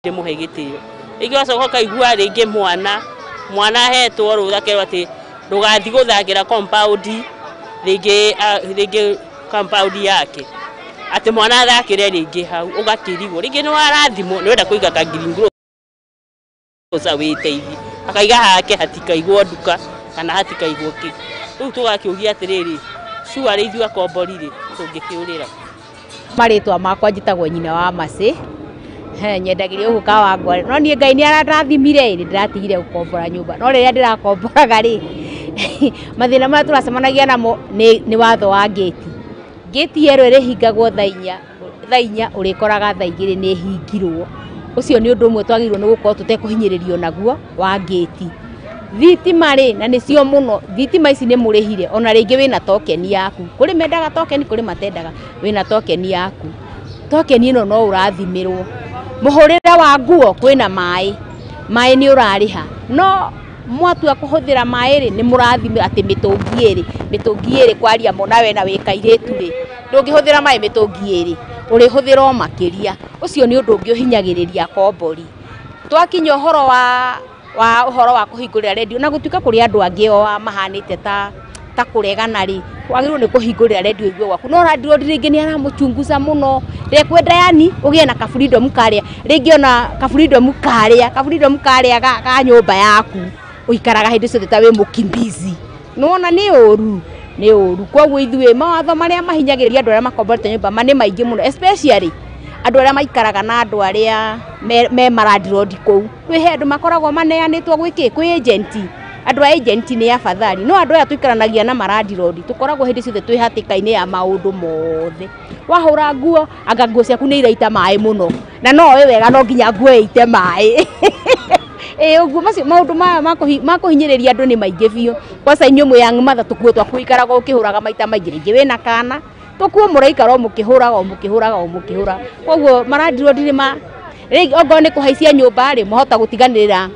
Ndĩmũhe gĩtĩo. Rĩngĩ ũgacoka ũkaigua rĩngĩ mwana mwana ahetwo rũtha akerwo atĩ ndũgathiĩ gũthakĩra compound, rĩngĩ rĩngĩ compound yake, atĩ mwana athakĩre rĩngĩ hau, ũgakĩrigwo rĩngĩ nĩ warathimwo nĩ wenda kũiga ka green grocer wĩteithie, akaiga hake hatikaigwo nduka kana hatikaigwo kĩ. Rĩu tũgakĩũria atĩrĩrĩ, surely ithuĩ akombori rĩ, tũngĩkĩũrĩra? Marĩtwa makwa njĩtagwo nyina wa Mercy. Nyendagĩria gũkũ Kawangware, no niĩ Ngai nĩ arandathimire, nĩ ndĩratigire gũkombora nyũmba, no rĩrĩa ndĩrakomboraga rĩ, mathĩna marĩa tũracemanagia namo nĩ watho wa ngĩti. Ngĩti yerwo ĩrĩhingagwo thaa 4, thaa 4 ũrĩkoraga thaa 2 nĩ ĩhingirwo. Ũcio nĩ ũndũ ũmwe twagĩrĩirwo nĩ gũkorwo tũtekũhinyĩrĩrio naguo wa ngĩti. Thitima rĩ, na nĩcio mũno, thitima ici nĩ mũrĩhire, ona rĩngĩ wĩna token yaku, kũrĩ mendaga token, kũrĩ matendaga, wĩna token yaku, token ĩno no ũrathimĩrwo. Mũhũrĩre wa nguo, kwĩna maĩ, maĩ nĩ ũrarĩha, no mwatua kũhũthĩra maĩ rĩ, nĩ mũrathimĩrwo atĩ mĩtũngi 2, mĩtũngi 2 kwaria ma we na wĩ kairĩtu rĩ, ndũngĩhũthĩra maĩ mĩtũngi 2, ũrĩhũthĩra o makĩria. Ũcio nĩ ũndũ ũngĩ ũhinyagĩrĩria akombori. Twakinya ũhoro wa ũhoro wa kũhingũrĩra redio, na gũtuĩka kũrĩ andũ angĩ o mahanĩte ta kũregana rĩ, wagĩrĩirwo nĩ kũhingũrĩra redio igue gwaku, no landlord rĩngĩ nĩ aramũchunguza mũno, ndekwenda yani ũgĩe na ka freedom karĩa rĩngĩ, ona ka freedom karĩa, ka freedom karĩa ga nyũmba yaku, ũikaraga hĩndĩ ciothe ta wĩ mũkimbizi. Nĩwona nĩ ũru, nĩ ũru. Koguo ithuĩ mawatho marĩa mahinyagĩrĩria andũ arĩa makomborete nyũmba ma nĩ maingĩ mũno, especially andũ arĩa maikaraga na andũ arĩa me malandlord kũu. Kwĩ he andũ makoragwo maneanĩtwo gwĩ kĩ, kwĩ agent. Andũ a agent nĩ afadhali, no andũ aya tũikaranagia na malandlord tũkoragwo hĩndĩ ciothe twĩ hatĩka-inĩ ya maũndũ mothe. Wahũra nguo, anga nguo ciaku nĩ iraita maĩ mũno, na no ũĩ wega no nginya nguo ĩite maĩ. Ĩ ũguo macio maũndũ maya ma kũhinyĩrĩria andũ nĩ maingĩ biũ. Kwanza inyuĩ mwĩ young mother, tũkuo twaku ũikaraga ũkĩhũraga maita maingĩ, rĩngĩ wĩna kana, tũkuo mũraikara o mũkĩhũraga, o mũkĩhũraga, o mũkĩhũraga. Koguo malandlord nĩ ma rĩngĩ okorwo nĩ kũhaicia nyũmba rĩ, mwahota gũtiganĩrĩra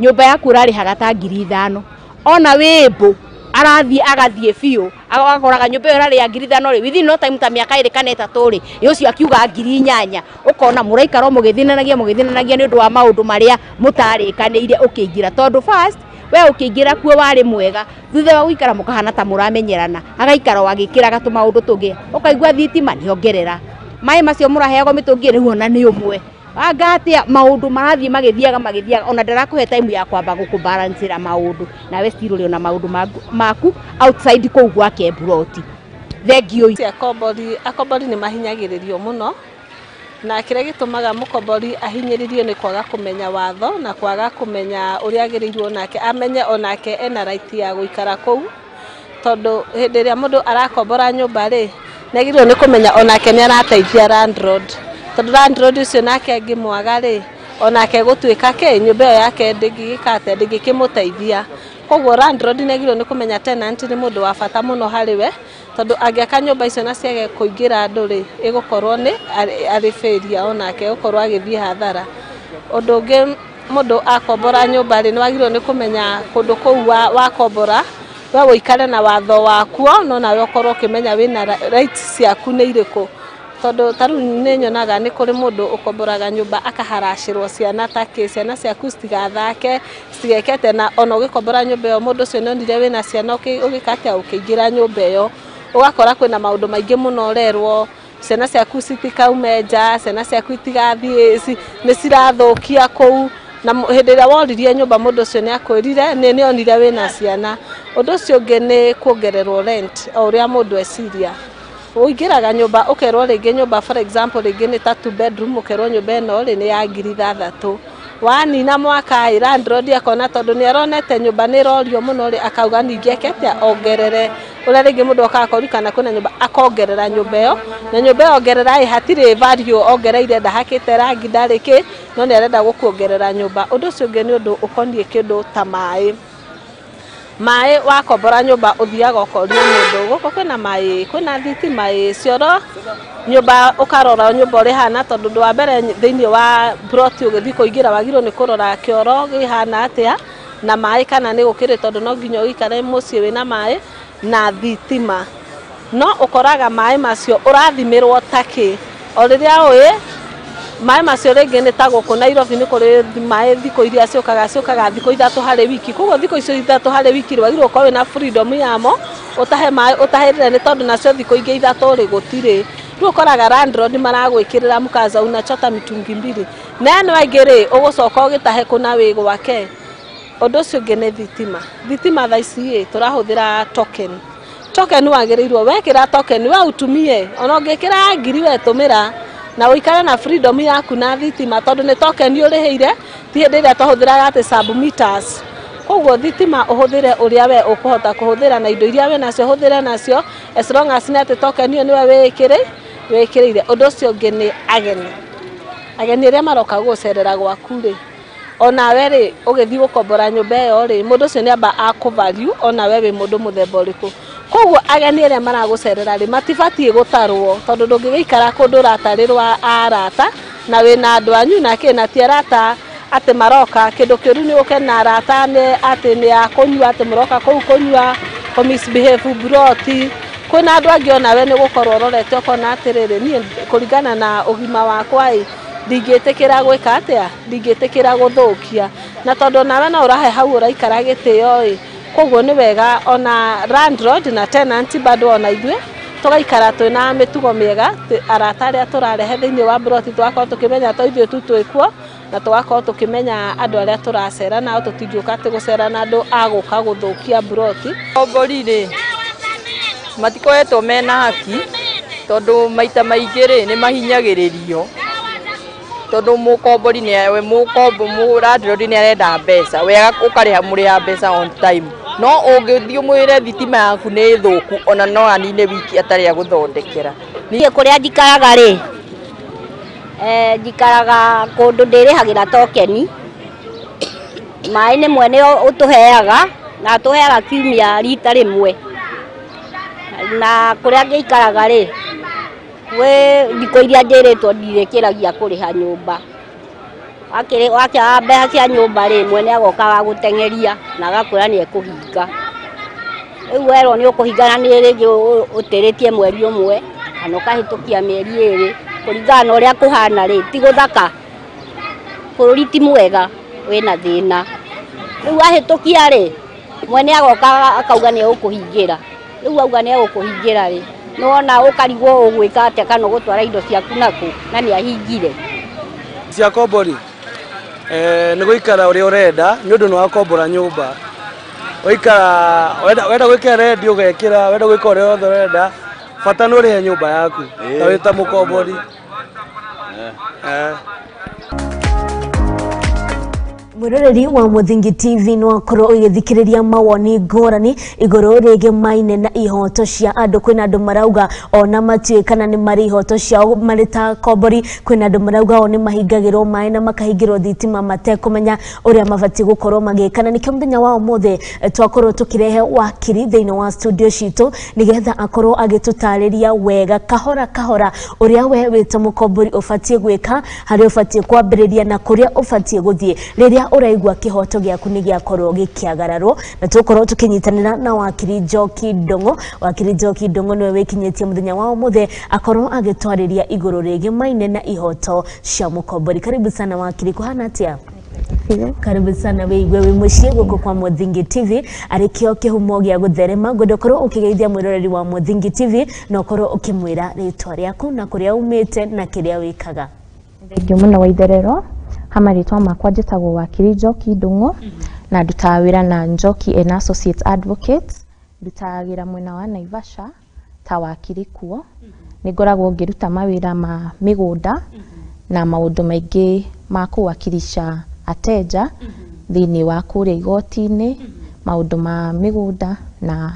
nyũmba yaku ũrarĩhaga ta 5,000, ona wĩ mbũ arathiĩ agathiĩ biũ, agakoraga nyũmba ĩyo ĩrarĩha 5,000 rĩ, within no time ta mĩaka 2 kana 3 rĩ, ĩ ũcio akiuga 8,000. Ũkona mũraikara o mũgĩthĩnanagia, mũgĩthĩnanagia nĩ ũndũ wa maũndũ marĩa mũtarĩkanĩire ũkĩingĩra, tondũ first we ũkĩingĩra kuo warĩ mwega, thutha wa gũikara mũkahana ta mũramenyerana, agaikara o agĩkĩraga tũmaũndũ tũngĩ, ũkaigua thitima nĩongerera, maĩ macio mũraheagwo mĩtũngi rĩu ona nĩ ũmwe, anga atĩa, maũndũ marathiĩ magĩthiaga magĩthiaga, ona ndarakũhe time ya kwamba gũkũbalancĩra maũndũ, nawe still ũrĩ ona maũndũ maku outside kũu gwake mburoti. Thengiũ. Akombori, akombori nĩ mahinyagĩrĩrio mũno, na kĩrĩa gĩtũmaga mũkombori ahinyĩrĩrio nĩ kwaga kũmenya watho na kwaga kũmenya ũrĩa agĩrĩirwo nake amenye onake ena right ya gũikara kũu, tondũ hĩndĩ ĩrĩa mũndũ arakombora nyũmba rĩ, nĩ agĩrĩirwo nĩ kũmenya onake nĩ arateithia landlord, tondũ landlord ũcio nake angĩmwaga rĩ, onake gũtuĩka kĩ nyũmba ĩyo yake ndĩngĩgĩka atĩa, ndĩngĩkĩmũteithia. Koguo landlord nĩ agĩrĩirwo nĩ kũmenya tenant nĩ mũndũ wa bata mũno harĩ we, tondũ angĩaka nyũmba icio na ciage kũingĩra andũ rĩ, ĩgũkorwo nĩ arĩ failure, onake egũkorwo agĩthiĩ hathara. Ũndũ ũngĩ, mũndũ akombora nyũmba rĩ, nĩ wagĩrĩirwo nĩ kũmenya kũndũ kũu wakombora we ũikare na watho wakuo, no nawe ũkorwo ũkĩmenya wĩna rights ciaku nĩ irĩkũ, tondũ ta rĩu nĩ nyonaga nĩ kũrĩ mũndũ ũkomboraga nyũmba akaharacĩrwo ciana, ta kĩ ciana ciaku citigathake, citigeke atĩa, na ona ũgĩkombora nyũmba ĩyo mũndũ ũcio nĩ onire wĩna ciana, ũgĩka atĩa, ũkĩingĩra nyũmba ĩyo ũgakora kwĩna maũndũ maingĩ mũno ũrerwo, ciana ciaku citikaume nja, ciana ciaku itigathiĩ, nĩ cirathũkia kũu, na hĩndĩ ĩrĩa woririe nyũmba mũndũ ũcio nĩ akwĩrire nĩ onire wĩna ciana. Ũndũ ũcio ũngĩ nĩ kuongererwo rent o ũrĩa mũndũ eciria. Ũingĩraga nyũmba ũkerwo rĩngĩ nyũmba, for example, rĩngĩ nĩ ta two bedroom, ũkerwo nyũmba ĩno rĩ nĩ ya 6,000. Wanina mwaka ĩ, landlord akona tondũ nĩ aronete nyũmba nĩ ĩrorio mũno rĩ, akauga ningĩ eke atĩa, ongerere. Ũrĩa rĩngĩ mũndũ okaga kũririkana kwĩna nyũmba, akongerera nyũmba ĩyo, na nyũmba ĩyo ongerera ĩ, hatirĩ value ongereire, ndahakĩte rangi, ndarĩ kĩ, no nĩ arenda gũkuongerera nyũmba. Ũndũ ũcio ũngĩ nĩ ũndũ ũkoniĩ kĩndũ ta maĩ. Maĩ, wakombora nyũmba ũthiaga ũkoria mũndũ, gũkũ kwĩna maĩ, kwĩna thitima ĩ, cioro nyũmba, ũkarora nyũmba ũrĩa ĩhana, tondũ ũndũ wa mbere thĩinĩ wa plot ũgĩthiĩ kũingĩra wagĩrĩirwo nĩ kũrora kĩoro kĩhana atĩa na maĩ kana nĩ gũkĩrĩ, tondũ no nginya ũikare mũciĩ wĩna maĩ na thitima. No ũkoraga maĩ macio ũrathimĩrwo ta kĩ, o rĩrĩa ũĩ Maĩ macio rĩngĩ nĩ ta gũkũ Nairobi nĩ kũrĩ maĩ thikũ iria ciũkaga thikũ 3 harĩ wiki. Koguo thikũ icio 3 harĩ wiki wagĩrĩirwo ũkorwo wĩna freedom yamo, ũtahe maĩ ũtahĩrĩre, nĩ tondũ nacio thikũ ingĩ 3 rĩ gũtirĩ. Rĩu ũkoraga landlord maragwĩkĩrĩra mkaza unachota mitungi mbili, na ĩno ĩngĩ rĩ ũgũcoka ũgĩtahe kũna wĩ gwake. Ũndũ ũcio ũngĩ nĩ thitima. Thitima thaa ici ĩ tũrahũthĩra token. Token wagĩrĩirwo wekĩra token we ũtumie, ona ũngĩkĩra 1000 we tũmĩra na ũikare na freedom yaku na thitima, tondũ nĩ token ũrĩhĩire, ti hĩndĩ ĩrĩa twahũthĩraga atĩ sub meters. Koguo thitima ũhũthĩre ũrĩa we ũkũhota kũhũthĩra na indo iria wĩ nacio ũhũthĩre nacio, as long as nĩ atĩ token ĩyo nĩwe wĩkĩrĩire. Ũndũ ũcio ũngĩ nĩ ageni. Ageni arĩa maroka gũgũcerera gwaku rĩ, onawe rĩ ũgĩthiĩ gũkombora nyũmba ĩyo rĩ, mũndũ ũcio nĩ amba akũ-value onawe wĩ mũndũ mũthemba ũrĩkũ. Koguo ageni arĩa maragũcerera rĩ matibatiĩ gũtarwo, tondũ ndũngĩgĩikara kũndũ ũratarĩrwo arata na wĩna andũ anyu na kĩ, na ti arata atĩ maroka kĩndũ kĩũru nĩ ũke na arata nĩ atĩ nĩ a kũnyua, atĩ mũroka kũu kũnyua, kũ misbehave buroti. Kwĩna andũ angĩ onawe nĩ gũkorwo ũrorete ũkona atĩrĩrĩ, niĩ kũringana na ũgima wakwa ĩ ndingĩtĩkĩra gwĩka atĩa, ndingĩtĩkĩra gũthũkia, na tondũ onawe no ũrahe hau ũraikara gĩtĩo ĩ, koguo nĩ wega ona landlord na tenant bado ona ithuĩ tũgaikara twĩna mĩtugo mĩega, arata arĩa tũrarehe thĩinĩ wa buroti tũgakorwo tũkĩmenya to ithuĩ tu twĩkuo, na tũgakorwo tũkĩmenya andũ arĩa tũracera nao, tũtingĩũka atĩ gũcera na andũ a gũka gũthũkia buroti. Kombori rĩ matikoretwo mena haki, tondũ maita maingĩ rĩ nĩ mahinyagĩrĩrio, tondũ mũkombori nĩ mũkombo landlord nĩ arenda mbeca, we ũkarĩha mũrĩha mbeca on time, no ũngĩthiĩ ũmwĩre thitima yaku nĩ thũku ona no anine wiki atarĩ agũthondekera. Niĩ kũrĩa njikaraga rĩ, njikaraga kũndũ ndĩrĩhagĩra tokeni. Maĩ nĩ mwene ũtũheaga, na atũheaga kiumia rita rĩmwe. Na kũrĩa ngĩikaraga rĩ, gwĩ thikũ iria njĩrĩtwo ndirĩkĩragia kũrĩha nyũmba. Wakĩaga mbeca cia nyũmba rĩ, mwene agoka agagũteng'eria na agakwĩra nĩ ekũhinga. Rĩu werwo nĩ ũkũhinga na nĩ rĩngĩ ũtĩrĩtie mweri ũmwe kana ũkahĩtũkia mĩeri 2, kũringana na ũrĩa kũhana rĩ, ti gũthaka. Bũrũri ti mwega, wĩna thĩna. Rĩu wahĩtũkia rĩ, mwene agoka akauga nĩ egũkũhingĩra. Rĩu auga nĩ egũkũhingĩra rĩ, nĩwona ũkarigwo ũgwĩka atĩa kana ũgũtwara indo ciaku nakũ, na nĩ ahingire. Cia kombori nĩ gũikara ũrĩa ũrenda, nĩ ũndũ nĩ wakombora nyũmba. Ũikara wenda gwĩkĩra redio ũgekĩra, wenda gwĩka ũrĩa wothe ũrenda, bata nĩ ũrĩhe nyũmba yaku ta wĩ ta mũkombori. Mwiroreri wa Muthingi TV no akorwo ũgĩthikĩrĩria mawoni ngũrani igũrũ rĩgĩmaine na ihoto cia andũ. Kwĩna andũ marauga ona matiũĩ kana nĩ marĩ ihoto ciao marĩ ta kombori, kwĩna andũ marauga o nĩ mahingagĩrwo maĩ na makahingĩrwo thitima matekũmenya ũrĩa mabatiĩ gũkorwo magĩka. Na nĩkĩo mũthenya wa ũmũthĩ twakorwo tũkĩrehe wakiri thĩinĩ wa studio citũ nĩgetha akorwo agĩtũtarĩria wega kahora kahora ũrĩa we wĩ ta mũkombori ũbatiĩ gwĩka, harĩa ũbatiĩ kwambĩrĩria na kũrĩa ũbatiĩ gũthiĩ rĩrĩa ũraigua kĩhoto gĩaku nĩ gĩakorwo gĩkĩagararwo. Na tũkorwo tũkĩnyitanĩra na wakiri Njoki Ndung'u. Wakiri Njoki Ndung'u nĩwe wĩkinyĩtie mũthenya wa ũmũthĩ akorwo agĩtwarĩria igũrũ rĩgĩmaine na ihoto cia mũkombori. Karibu sana wakiri, kũhana atĩa? Karibu sana wĩigue wĩ mũciĩ gũkũ kwa Muthingi TV, arĩ kĩo kĩhumo gĩa gũtherema. Ngwenda ũkorwo ũkĩgeithia mwĩroreri wa Muthingi TV na ũkorwo ũkĩmwĩra rĩtwa rĩaku na kũrĩa umĩte na kĩrĩa wĩkaga. Thengiũ mũno wa itherero. Ha marĩtwa makwa njĩtagwo wakiri Njoki Ndung'u na ndutaga wĩra na Njoki and Associates Advocates. Ndutaga wĩra mwena wa Naivasha ta wakiri kuo. Nĩ ngoragwo ngĩruta mawĩra ma mĩgũnda na maũndũ maingĩ ma kũwakilisha ateja thĩinĩ wa kũrĩa igoti-inĩ, maũndũ ma mĩgũnda na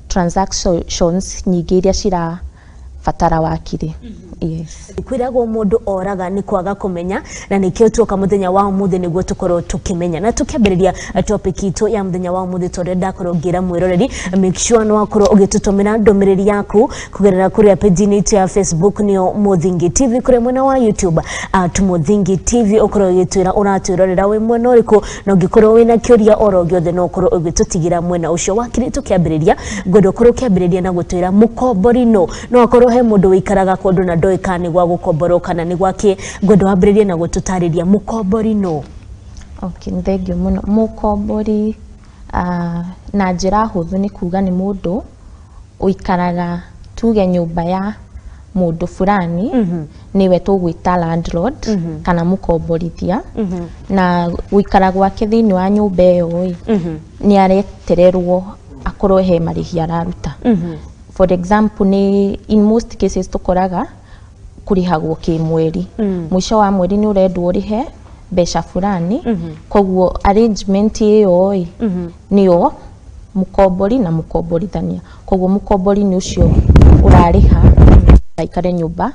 transactions nyingĩ iria cirabatara wakiri. Yes. Kwĩragwo mũndũ oraga nĩ kwaga kũmenya, na nĩkĩo tuoka mũthenya wa ũmũthĩ nĩguo tũkorwo tũkĩmenya. Na tũkĩambĩrĩria topic itũ ya mũthenya wa ũmũthĩ, tondũ ndakorwo ngĩra mwĩroreri make sure nĩ wakorwo ũgĩtũtũmĩra ndũmĩrĩri yaku kũgerera kũrĩa page-inĩ itũ ya Facebook nĩyo Muthingi TV, kũrĩa mwena wa YouTube at Muthingi TV, ũkorwo ũgĩtwĩra ũratwĩrorera wĩ mwena ũrĩkũ, na ũngĩkorwo wĩna kĩũria oro gĩothe no ũkorwo ũgĩtũtigĩra mwena ũcio. Wakiri, tũkĩambĩrĩria ngwenda ũkorwo ũkĩambĩrĩria na gũtwĩra mũkombori no akorwo he mũndũ wĩikaraga kũndũ na ndoĩ kana nĩ gwa gũkomborwo kana nĩ gwakĩ. Ngwenda wambĩrĩrie na gũtũtarĩria mũkombori no. Okay, nĩ thengiũ mũno. Mũkombori na njĩra hũthũ nĩ kuga nĩ mũndũ ũikaraga tuge nyũmba ya mũndũ fulani, nĩwe tũgwĩta landlord kana mũkomborithia. Na gũikara gwake thĩinĩ wa nyũmba ĩyo ĩ, nĩ aretererwo akorwo he marĩhi araruta. For example, nĩ in most cases tũkoraga kũrĩhagwo kĩmweri. Mũico wa mweri nĩ ũrendwo ũrĩhe mbeca fulani. Koguo arrangement ĩyo ĩ, nĩyo mũkombori na mũkomborithania. Koguo mũkombori nĩ ũcio ũrarĩha aikare nyũmba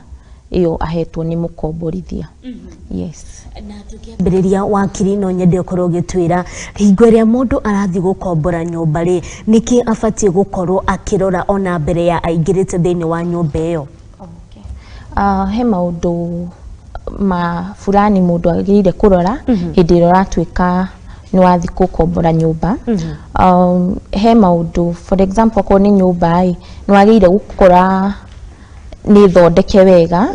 ĩyo ahetwo nĩ mũkomborithia. Yes. Mbĩrĩria wakiri, no nyende ũkorwo ũgĩtwĩra hingo ĩrĩa mũndũ arathiĩ gũkombora nyũmba rĩ, nĩkĩ abatiĩ gũkorwo akĩrora ona mbere ya aingĩrĩte thĩinĩ wa nyũmba ĩyo? He maũndũ ma fulani mũndũ agĩrĩire kũrora hĩndĩ ĩrĩa ũratuĩka nĩ wathiĩ gũkombora nyũmba. He maũndũ, for example, okorwo nĩ nyũmba ĩ, nĩ wagĩrĩire gũkora nĩ thondeke wega,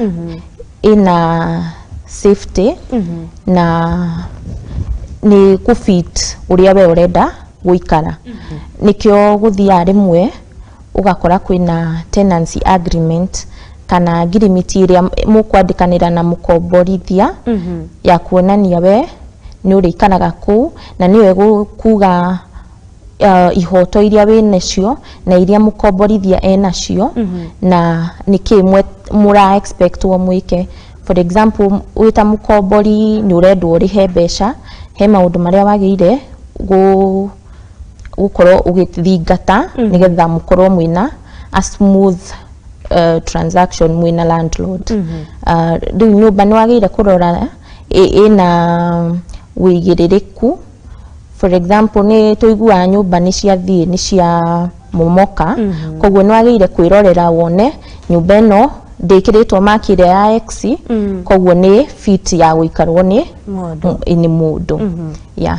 ĩna safety na nĩ kũfit ũrĩa we ũrenda gũikara. Nĩkĩo gũthiaga rĩmwe ũgakora kwĩna tenancy agreement kana ngirimiti ĩrĩa mũkwandĩkanĩra na mũkomborithia ya kuonania we nĩ ũrĩikaraga kũu na nĩyo ĩgũkuga ihoto iria wĩ nacio na iria mũkomborithia enacio na nĩkĩ mũra expect wo mwĩke. For example, wĩ ta mũkombori nĩ ũrendwo ũrĩhe mbeca, he maũndũ marĩa wagĩrĩire gũkorwo ũgĩthingata nĩgetha mũkorwo mwĩna a smooth transaction mwĩna landlord. Rĩu nyũmba nĩ wagĩrĩire kũrora ĩna wĩigĩrĩrĩku. For example, nĩ tũiguaga nyũmba nĩ ciathiĩ nĩ cia momoka, koguo nĩ wagĩrĩire kwĩrorera wone nyũmba ĩno ndĩkĩrĩtwo maki ĩrĩa ya X, koguo nĩ fit ya gũikarwo nĩ mũndũ. Nĩ mũndũ, yeah.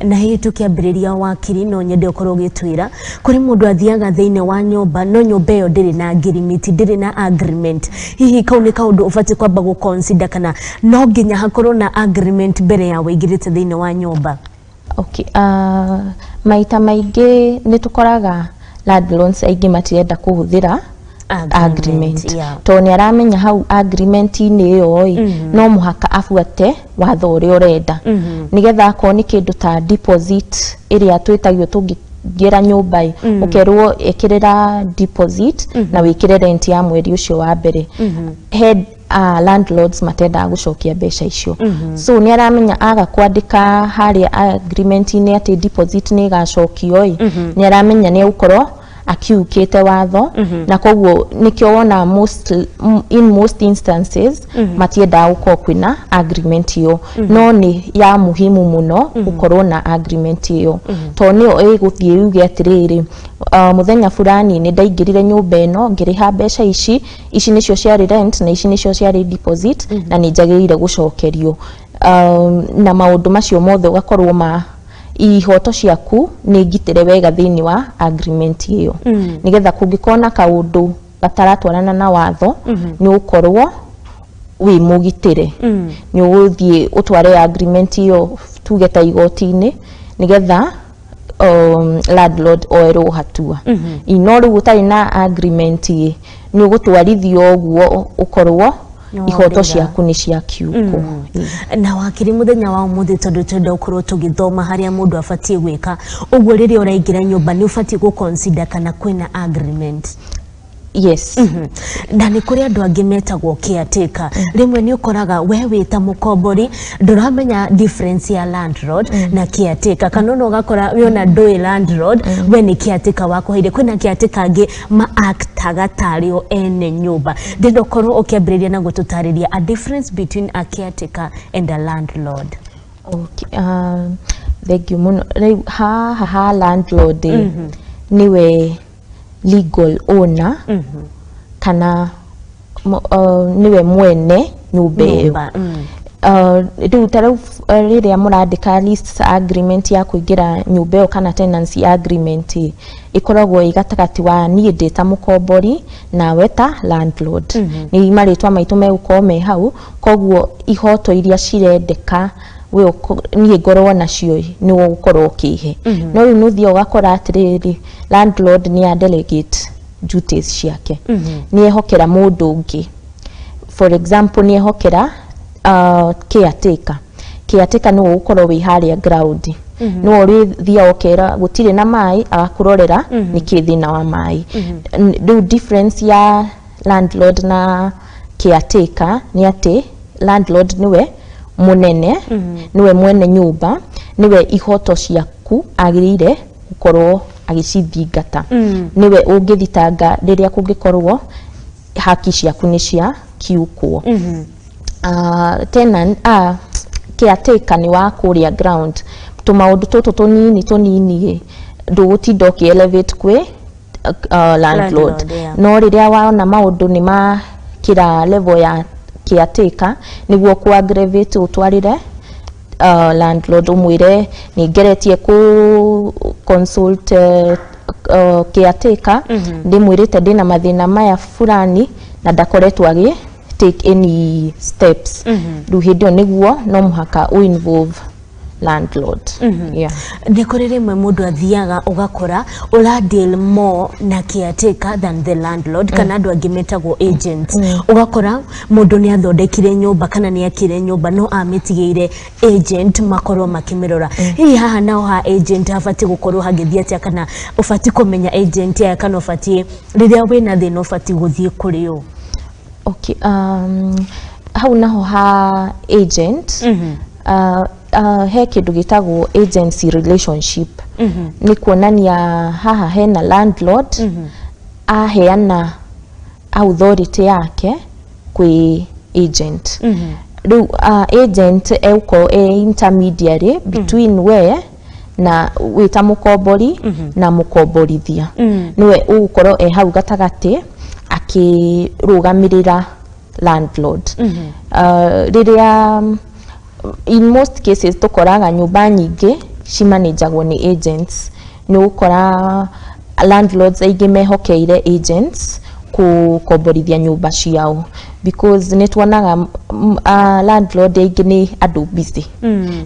Na hihi tũkĩambĩrĩria, wakiri, no nyende ũkorwo ũgĩtwĩra kũrĩ mũndũ athiaga thĩinĩ wa nyũmba no nyũmba ĩyo ndĩrĩ na ngirimiti, ndĩrĩ na agreement. Hihi kau nĩ kaũndũ ũbatiĩ kwamba gũ consider kana no nginya hakorwo na agreement mbere ya wĩingĩrĩte thĩinĩ wa nyũmba? Okay, maita maingĩ nĩ tũkoraga landlords aingĩ matirenda kũhũthĩra agreement, tondũ nĩ aramenya hau agreement-inĩ ĩyo ĩ, no mũhaka abuate watho ũrĩa ũrenda, nĩgetha akorwo nĩ kĩndũ ta deposit ĩrĩa twĩtagio tũngĩingĩra nyũmba ĩ, ũkerwo ĩkĩrĩra deposit na wĩkĩre rent ya mweri ũcio wa mbere. He landlords matendaga gũcokia mbeca icio, so nĩ aramenya aga kwandĩka harĩa agreement-inĩ atĩ deposit nĩ ĩgacokio ĩ, nĩ aramenya nĩ egũkorwo akiukĩte watho. Na koguo nĩkĩo wona in most instances matiendaga gũkorwo kwĩna agreement ĩyo. No nĩ ya muhimu mũno gũkorwo na agreement ĩyo, tondũ nĩyo ĩgũthiĩ yuge atĩrĩrĩ, mũthenya fulani nĩ ndaingĩrire nyũmba ĩno ngĩrĩha mbeca ici, ici nĩcio ciarĩ rent na ici nĩcio ciarĩ deposit na nĩ njagĩrĩire gũcokerio, na maũndũ macio mothe ũgakorwo ma ihoto ciaku nĩ ngitĩre wega thĩinĩ wa agreement ĩyo, nĩgetha kũngĩkorwo na kaũndũ gataratwarana na watho, nĩ ũgũkorwo wĩ mũgitĩre, nĩ ũgũthiĩ ũtware agreement ĩyo tuge ta igoti-inĩ nĩgetha landlord oerwo hatua. No rĩu ũtarĩ na agreement ĩ, nĩ ũgũtwarithio ũguo ũkorwo Nĩ ihoto wandĩra. Ciaku nĩ ciakiukwo. Na wakiri, muthenya wa umuthi tondu twenda gukorwo tugithoma haria mundu abatie gwika uguo riria uraingira nyumba ni ubatie gu consider kana kwina agreement? Yes. Na nĩ kũrĩ andũ angĩ metagwo caretaker. Rĩmwe nĩ ũkoraga we wĩ ta mũkombori ndũramenya difference ya landlord na caretaker, kana ona ũgakora we ona ndũĩ landlord, we nĩ caretaker wakũheire. Kwĩna caretaker angĩ ma-actaga tarĩ o ene nyũmba. Ndĩrenda ũkorwo ũkĩambĩrĩria na gũtũtarĩria a difference between a caretaker and a landlord. Okay, thank you mũno. Rĩu haha ha landlord ĩ, nĩwe legal owner kana nĩwe mwene nyũmba ĩyo. Nyũmba. Rĩu ta rĩu rĩrĩa mũrandĩka lease agreement ya kũingĩra nyũmba ĩyo kana tenancy agreement ĩ, ĩkoragwo ĩ gatagatĩ wa niĩ ndĩ ta mũkombori nawe ta landlord. Nĩ marĩtwa maitũ megũkorwo me hau, koguo ihoto iria cirendeka we niĩ ngorwo nacio ĩ, nĩwe ũgũkorwo ũkĩhe. No rĩu nĩ ũthiaga ũgakora atĩrĩrĩ, landlord nĩ a delegate duties ciake, nĩ ehokera mũndũ ũngĩ. For example, nĩ ehokera caretaker. Caretaker nĩwe ũgũkorwo wĩ harĩa ground, nĩwe ũrĩthiaga ũkera gũtirĩ na maĩ, agakũrorera nĩkĩ thĩna wa maĩ. Rĩu difference ya landlord na caretaker nĩ atĩ landlord nĩwe mũnene, nĩwe mwene nyũmba, nĩwe ihoto ciaku agĩrĩire gũkorwo agĩcithingata, nĩwe ũngĩthitanga rĩrĩa kũngĩkorwo haki ciaku nĩ cia kiukwo. Tenant, caretaker nĩ wa kũrĩa ground, tũmaũndũ tũtũ tũnini tũnini ĩ, ndũgũtinda ũkĩ elevate kwĩ landlord. Landlord, yeah. No rĩrĩa wona maũndũ nĩ makĩra level ya caretaker, nĩguo ku aggravate ũtwarĩre landlord, ũmwĩre nĩ ngeretie ku consult caretaker, ndĩmwĩrĩte ndĩna mathĩna maya fulani na ndakoretwo agĩ take any steps. Rĩu hĩndĩ ĩyo nĩguo no mũhaka ũ involve landlord, yeah. Nĩ kũrĩ rĩmwe mũndũ athiaga ũgakora ũra deal more na caretaker than the landlord, kana andũ angĩ metagwo agents. Ũgakora mũndũ nĩ athondekire nyũmba kana nĩ akire nyũmba, no amĩtigĩire agent makorwo makĩmĩrora. Hihi haha nao ha agent habatiĩ gũkorwo hagĩthiĩ atĩa, kana ũbatiĩ kũmenya agent aya, kana ũbatiĩ rĩrĩa wĩna thĩna ũbatiĩ gũthiĩ kũrĩ ũ? Okay, hau naho ha agent, he kĩndũ gĩtagwo agency relationship. Nĩ kuonania haha hena landlord aheana authority yake kwĩ agent. Rĩu agent egũkorwo e intermediary between we na wĩ ta mũkombori na mũkomborithia. Nĩwe ũgũkorwo e hau gatagatĩ akĩrũgamĩrĩra landlord. Rĩrĩa in most cases tũkoraga nyũmba nyingĩ cimanĩnjagwo nĩ agents, nĩ ũgũkora landlords aingĩ mehokeire agents kũkomborithia nyũmba ciao, because nĩ tuonaga landlord aingĩ nĩ andũ busy.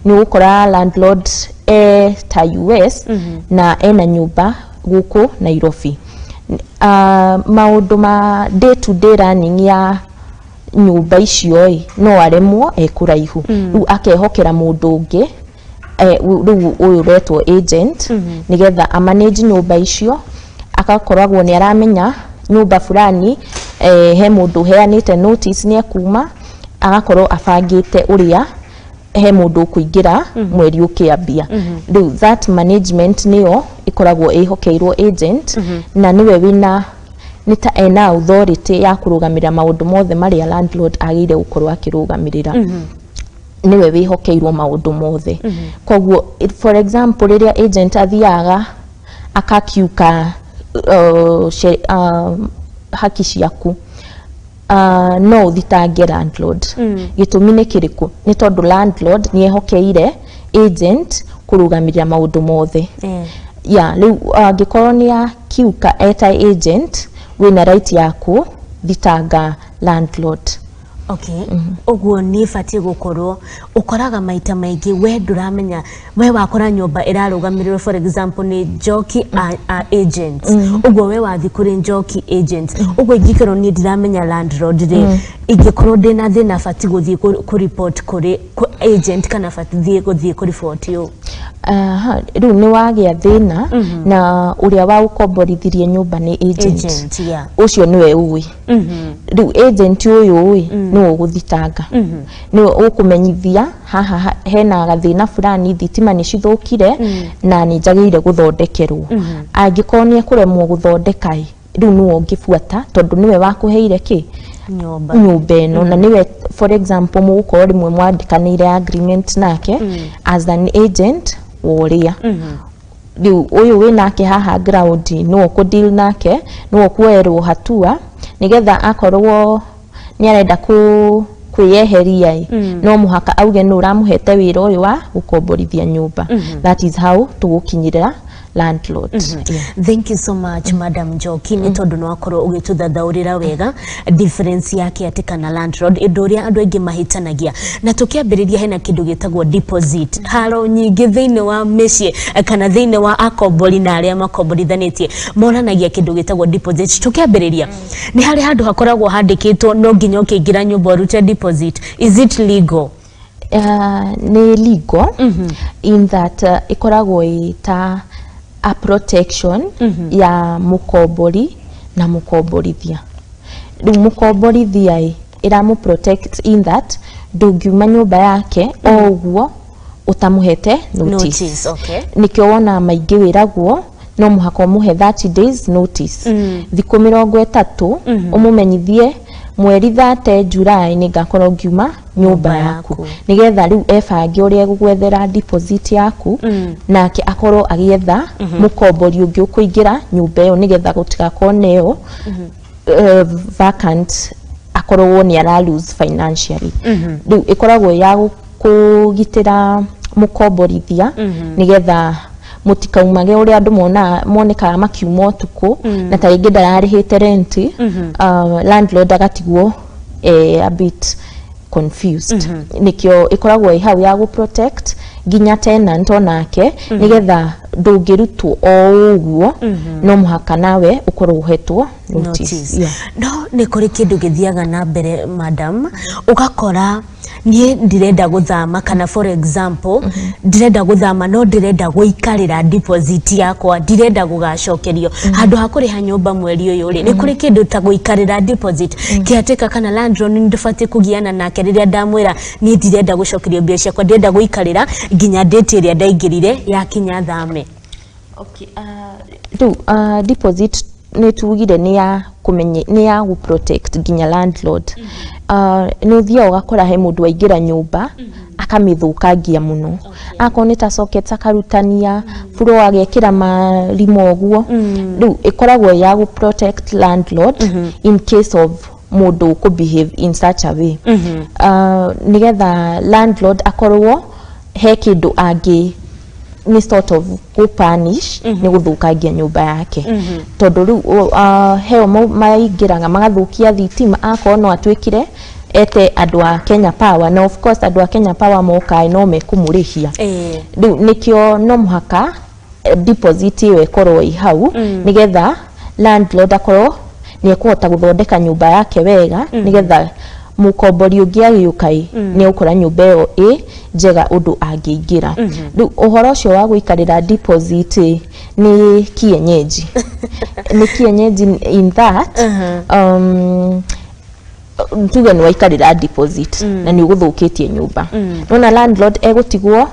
Nĩ ũgũkora landlord e ta US na ena nyũmba gũkũ Nairobi. Maũndũ ma day to day running ya nyũmba icio ĩ, no aremwo e kũraihu. Rĩu akehokera mũndũ ũngĩ, rĩu ũyũ ũretwo agent, nĩgetha amanage nyũmba icio, agakoragwo nĩ aramenya nyũmba fulani he mũndũ ũheanĩte notice nĩ ekuma, agakorwo abangĩte ũrĩa he mũndũ ũkũingĩra mweri ũkĩambia. Rĩu that management nĩyo ĩkoragwo ĩhokeirwo agent, na nĩwe wĩna nĩ ta ena authority ya kũrũgamĩrĩra maũndũ mothe marĩa landlord agĩrĩire gũkorwo akĩrũgamĩrĩra. Nĩwe wĩhokeirwo maũndũ mothe. Koguo for example, rĩrĩa agent athiaga akakiuka haki ciaku, no ũthitange landlord. Gĩtũmi nĩ kĩrĩkũ? Nĩ tondũ landlord nĩ ehokeire agent kũrũgamĩrĩra maũndũ mothe. Ya rĩu angĩkorwo nĩ akiuka eta agent, wĩna right ya kũthitanga landlord. Okay, ũguo nĩ batiĩ gũkorwo ũkoraga maita maingĩ we ndũramenya, we wakora nyũmba ĩrarũgamĩrĩrwo, for example, nĩ Njoki a agent. Ũguo we wathiĩ kũrĩ Njoki agent, ũguo ingĩkorwo niĩ ndiramenya landlord rĩ, ingĩkorwo ndĩna thĩna batiĩ gũthiĩ kũ report kũrĩ agent, kana batiĩ gũthiĩ kũ report ũ? Aha, rĩu nĩ wagĩa thĩna na ũrĩa wa ũkomborithirie nyũmba nĩ agent. Agent, yeah. Ũcio nĩwe ũĩ. Rĩu agent ũyũ ĩ, nĩwe ũgũthitanga, nĩwe ũkũmenyithia haha hena gathĩna fulani, thitima nĩ cithũkire na nĩ njagĩrĩire gũthondekerwo. Angĩkorwo nĩ ekũremwo gũthondeka ĩ, rĩu nĩwe ũngĩbuata, tondũ nĩwe wakũheire kĩ? Nyũmba. Nyũmba ĩno. Na nĩwe, for example, mũgũkorwo rĩmwe mwandĩkanĩire agreement nake as an agent wa ũrĩa rĩu ũyũ wĩ nake haha ground, nĩwe ũkũ deal nake, nĩwe ũkuoerwo hatua nĩgetha akorwo nĩ arenda kũ Kwĩyeheria ĩ, no mũhaka auge nũ ũramũhete wĩra ũyũ wa gũkomborithia nyũmba. That is how tũgũkinyĩrĩra landlord. Yeah. Thank you so much, Madam Njoki, nĩ tondũ nĩ wakorwo ũgĩtũthathaũrĩra wega difference ya caretaker na landlord, ũndũ ũrĩa andũ aingĩ mahĩtanagia. Na tũkĩambĩrĩria, hena kĩndũ gĩtagwo deposit. Haro nyingĩ thĩinĩ wa mĩciĩ kana thĩinĩ wa akombori na arĩa makomborithanĩtie moranagia kĩndũ gĩtagwo deposit. Tũkĩambĩrĩria, nĩ harĩ handũ hakoragwo handĩkĩtwo no nginya ũkĩingĩra nyũmba ũrute deposit. Is it legal? Nĩ legal in that ĩkoragwo ĩ ta a protection ya mũkombori na mũkomborithia. Rĩu mũkomborithia ĩ, ĩramũ protect in that ndũngiuma nyũmba yake o ũguo ũtamũhete notice. Notice, okay. Nĩkĩo wonaga maingĩ wĩragwo no mũhaka ũmũhe 30 days notice, thikũ 30, ũmũmenyithie mweri 30 July nĩ ngakorwo ngiuma nyũmba yaku, yaku. Nĩgetha rĩu ebange ũrĩa egũgwethera deposit yaku, nake akorwo agĩetha mũkombori ũngĩ ũkũingĩra nyũmba ĩyo, nĩgetha gũtigakorwo na ĩyo vacant, akorwo nĩ ara lose financially. Rĩu ĩkoragwo ya kũgitĩra mũkomborithia, nĩgetha mũtikaumage ũrĩa andũ monaga monekaga makiuma ũtukũ, na ta rĩngĩ ndararĩhĩte rent, landlord agatigwo a bit confused. Nĩkĩo ĩkoragwo ĩ hau ya gũ protect nginya tenant onake, nĩgetha ndũngĩrutwo o ũguo, no mũhaka nawe ũkorwo ũhetwo notice. Notice. Yeah. No nĩ kũrĩ kĩndũ gĩthiaga na mbere, madam, ũgakora niĩ ndirenda gũthama, kana for example ndĩrenda gũthama no ndĩrenda gũikarĩra deposit yakwa, ndirenda gũgacokerio handũ ha kũrĩha nyũmba mweri ũyũ rĩ. Nĩ kũrĩ kĩndũ ta gũikarĩra deposit caretaker kana landlord nĩ ndũbatiĩ kũgiana nake rĩrĩa ndamwĩra niĩ ndirenda gũcokerio mbia ciakwa, ndĩrenda gũikarĩra nginya date ĩrĩa ndaingĩrire yakinya thame? Okay, rĩu deposit nĩ tugire nĩ ya kũmenye, nĩ ya gũ protect nginya landlord. Nĩ ũthiaga ũgakora he mũndũ waingĩra nyũmba akamĩthũkangia mũno, akorwo nĩ ta sockets akarutania, floor agekĩra marima ũguo. Rĩu ĩkoragwo ya gũ protect landlord in case of mũndũ kũ behave in such a way, nĩgetha landlord akorwo he kĩndũ angĩ nĩ sort of gũ punish nĩ gũthũkangia nyũmba yake, tondũ rĩu heo maingĩraga magathũkia thitima, akorwo no atuĩkire ete andũ a Kenya Power, na of course andũ a Kenya Power moka no mekũmũrĩhia. Rĩu nĩkĩo no mũhaka deposit ĩyo ĩkorwo ĩ hau, nĩgetha landlord akorwo nĩ ekũhota gũthondeka nyũmba yake wega, nĩgetha mũkombori ũngĩ agĩũka ĩ, nĩ egũkora nyũmba ĩyo ĩ njega ũndũ angĩingĩra. Rĩu ũhoro ũcio wa gũikarĩra deposit ĩ, nĩ kienyeji, nĩ kienyeji in that tuge nĩ waikarĩra deposit na nĩ ũgũthũkĩtie nyũmba, nona landlord egũtigwo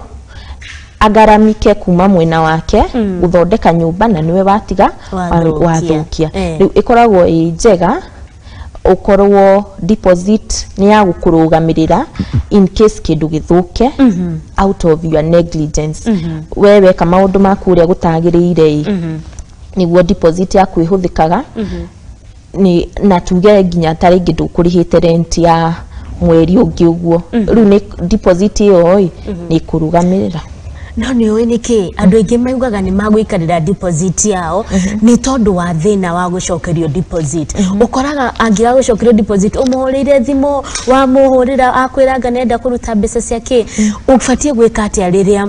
agaramike kuma mwena wake gũthondeka nyũmba, na nĩwe watiga wathũkia. Wathũkia. Rĩu ĩkoragwo ĩ njega ũkorwo deposit nĩ ya gũkũrũgamĩrĩra in case kĩndũ gĩthũke out of your negligence. We weka maũndũ maku ũrĩa gũtagĩrĩire ĩ, nĩguo deposit yaku ĩhũthĩkaga nĩ na tuge nginya ta rĩngĩ ndũkũrĩhĩte rent ya mweri ũngĩ ũguo, rĩu nĩ deposit ĩyo ĩ nĩ ĩkũrũgamĩrĩra. No nĩ ũĩ nĩkĩ andũ aingĩ maugaga nĩ magũikarĩra deposit yao? Nĩ tondũ wa thĩna wa gũcokerio deposit. Ũkoraga angĩaga gũcokerio deposit, ũmũhũrĩire thimũ, wamũhũrĩra akwĩra anga nĩenda kũruta mbeca ciake. Ũbatiĩ gwĩka atĩa rĩrĩa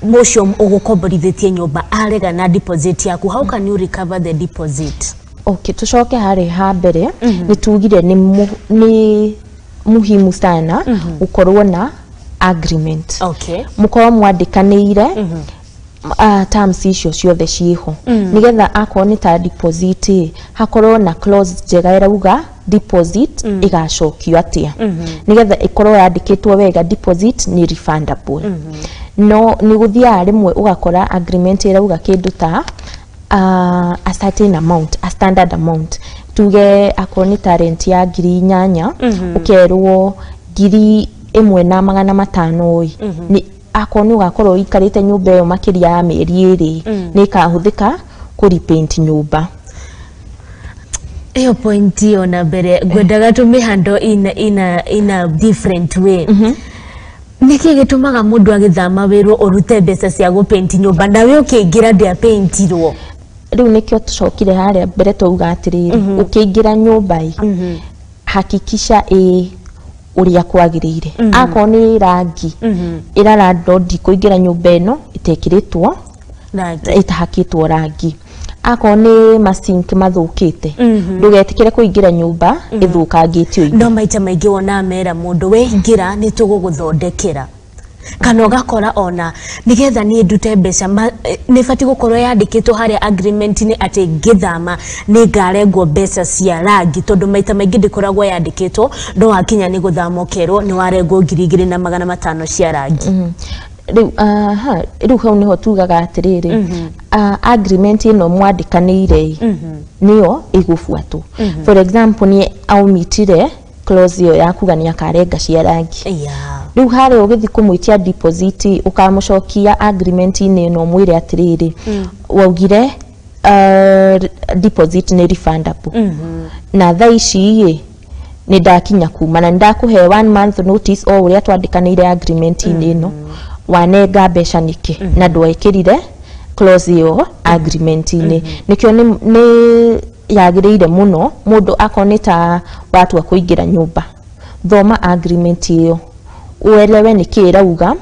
ũcio ũgũkomborithĩtie nyũmba arega na deposit yaku? How can you recover the deposit? Okay, tucoke harĩ ha mbere. Nĩ tugire nĩ muhimu sana gũkorwo na agreement, mũkorwo mwandĩkanĩire terms icio ciothe ciĩho, nĩgetha akorwo nĩ ta deposit ĩ, hakorwo na clause njega ĩrauga deposit ĩgacokio atĩa, nĩgetha ĩkorwo yandĩkĩtwo wega deposit nĩ refundable. No nĩ gũthiaga rĩmwe ũgakora agreement ĩrauga kĩndũ ta a certain amount, a standard amount, tuge akorwo nĩ ta rent ya 8,000, ũkerwo 1,500 ĩ, nĩ akorwo nĩ ũgakorwo ũikarĩte nyũmba ĩyo makĩria ya mĩeri 2, nĩ ĩkahũthĩka kũ repaint nyũmba. Iyo point iyo na mbere ngwendaga tũmĩhandle in a different way. Nĩkĩ gĩtũmaga mũndũ agĩthama wĩrwo ũrute mbeca cia gũpeinti nyũmba na we ũkĩingĩra ndĩapeintirwo? Rĩu nĩkĩo tũcokire harĩa mbere twauga atĩrĩrĩ, ũkĩingĩra nyũmba ĩ, hakikisha ĩ ũrĩa kwagĩrĩire. Akorwo nĩ rangi, ĩra landlord kũingĩra nyũmba ĩno ĩtekĩrĩtwo rangi, ĩtahakĩtwo rangi. Akorwo nĩ masink mathũkĩte, ndũgetĩkĩre kũingĩra nyũmba ĩthũkangĩtio indo. No maita maingĩ wonaga mera mũndũ weingĩra nĩ tũgũgũthondekera, kana ũgakora ona nĩgetha niĩ ndute mbeca nĩ batiĩ gũkorwo yandĩkĩtwo harĩa agreement-inĩ atĩ ngĩthama nĩ ngarengwo mbeca cia rangi, tondũ maita maingĩ ndĩkoragwo yandĩkĩtwo, no wakinya nĩ gũthama ũkerwo nĩ warengwo 2500 cia rangi. Rĩu aha, rĩu hau nĩho tugaga atĩrĩrĩ, agreement ĩno mwandĩkanĩire ĩ, nĩyo ĩgũbuatwo. For example, nĩ aumitire clause ĩyo ya kuga nĩ akarenga cia rangi. Rĩu harĩa ũgĩthiĩ kũmwĩtia deposit, ũkamũcokia agreement-inĩ ĩno, ũmwĩre atĩrĩrĩ, waugire deposit nĩ refundable, na thaa ici ĩ nĩ ndakinya kuma na nĩ ndakũhe one month notice o ũrĩa twandĩkanĩire agreement-inĩ ĩno, wanenga mbeca nĩkĩ na ndwekĩrire clause ĩyo agreement-inĩ? Nĩkĩo nĩ yagĩrĩire mũno mũndũ akorwo nĩ ta watua kũingĩra nyũmba, thoma agreement ĩyo uelewe nĩkĩ ĩrauga,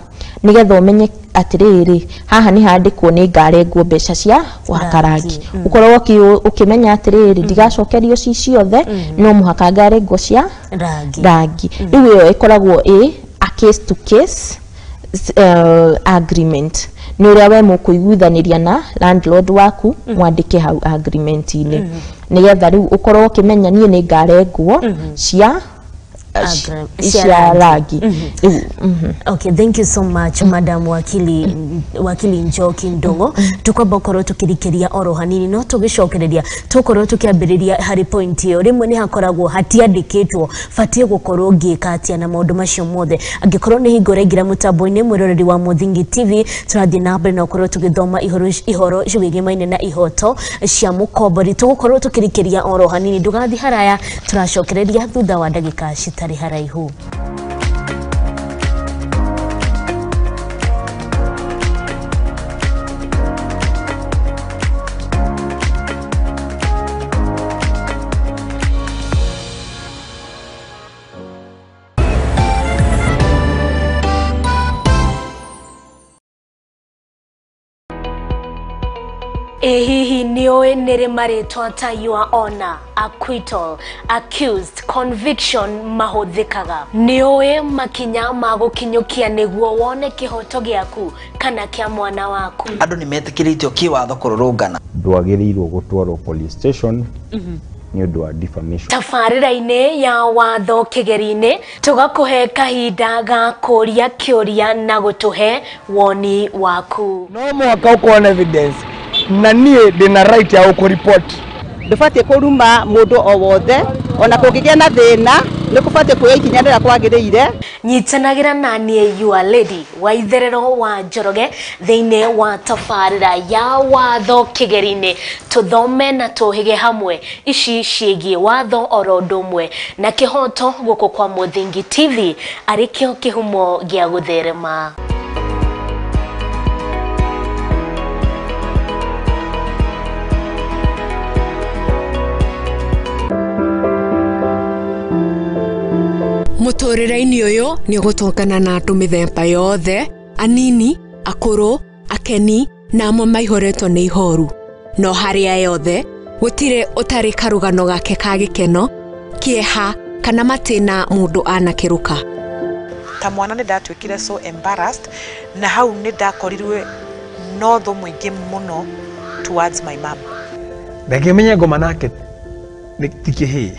nĩgetha ũmenye atĩrĩrĩ, haha nĩ handĩkwo nĩ ngarengwo mbeca cia gwaka rangi, ũkorwo ũkĩmenya atĩrĩrĩ, ndigacokerio ci ciothe, no mũhaka ngarengwo cia rangi. Rangi. Rĩu ĩyo ĩkoragwo ĩ a case to case agreement, nĩ ũrĩa we mũkũiguithanĩria na landlord waku, mwandĩke hau agreement-inĩ, nĩgetha rĩu ũkorwo ũkĩmenya niĩ nĩ ngarengwo cia cia cia rangi rĩu. Okay, thank you so much, Madam Wakili, Wakili Njoki Ndung'u. Tukwamba korwo tukirikiria oro hanini, no tugicokereria tukorwo tukiambiriria hari point iyo rimwe ni hakoragwo hatiandikitwo batie gukorwo ngika atia na maundu macio mothe. Angikorwo ni hingo ũraingĩra mũtambo-inĩ, mwĩroreri wa Mũthingi TV, tũrathiĩ na mbere na gũkorwo tũgĩthoma ihoro ihoro ciĩgiĩ na ihoto cia mũkombori. Tũgũkorwo tũkĩrikĩria oro hanini, ndũgathiĩ haraya, tũracokereria thutha wa ndagĩka citarĩ haraihu. Ĩ hihi nĩ ũĩ nĩ rĩ marĩtwa ta your honor, acquittal, accused, conviction mahũthĩkaga? Nĩ ũĩ makinya ma gũkinyũkia nĩguo wone kĩhoto gĩaku kana kĩa mwana waku? Andũ nĩ metĩkĩrĩtio kĩwatho kũrũrũngana. Ndwagĩrĩirwo gũtwarwo police station nĩ ũndũ wa defamation. Tabarĩra-inĩ ya watho kĩgeri-inĩ, tũgakũhe kahinda ga kũria kĩũria na gũtũhe woni waku. No mũhaka ũkorwo na evidence, na niĩ ndĩna right ya gũkũripoti. Ndũbatiĩ kũruma mũndũ o wothe, ona kũngĩgĩa na thĩna nĩ kũbatiĩ kuoya ikinya rĩrĩa kwagĩrĩire. Nyitanagĩra na niĩ, your lady wa itherero wa Njoroge, thĩinĩ wa tabarĩra ya watho kĩgeri-inĩ, tũthome na tũhĩge hamwe ici ciĩgiĩ watho oro ũndũ ũmwe na kĩhoto, gũkũ kwa Mũthingi TV, arĩ kĩo kĩhumo gĩa gũtherema. Mũtũrĩre-inĩ ũyũ nĩ ũgũtũngana na andũ mĩthemba yothe, anini, akũrũ, akeni na amwe maihũrĩtwo nĩ ihoru, no harĩa yothe gũtirĩ ũtarĩ karũgano gake ka gĩkeno, kĩeha kana matĩna mũndũ anakĩrũka. Ta mwana nĩ ndatuĩkire so embarrassed, na hau nĩ ndakorirwe no thũ mũingĩ mũno towards my mom. Reke menye ngoma nake nĩ ti kĩhĩĩ,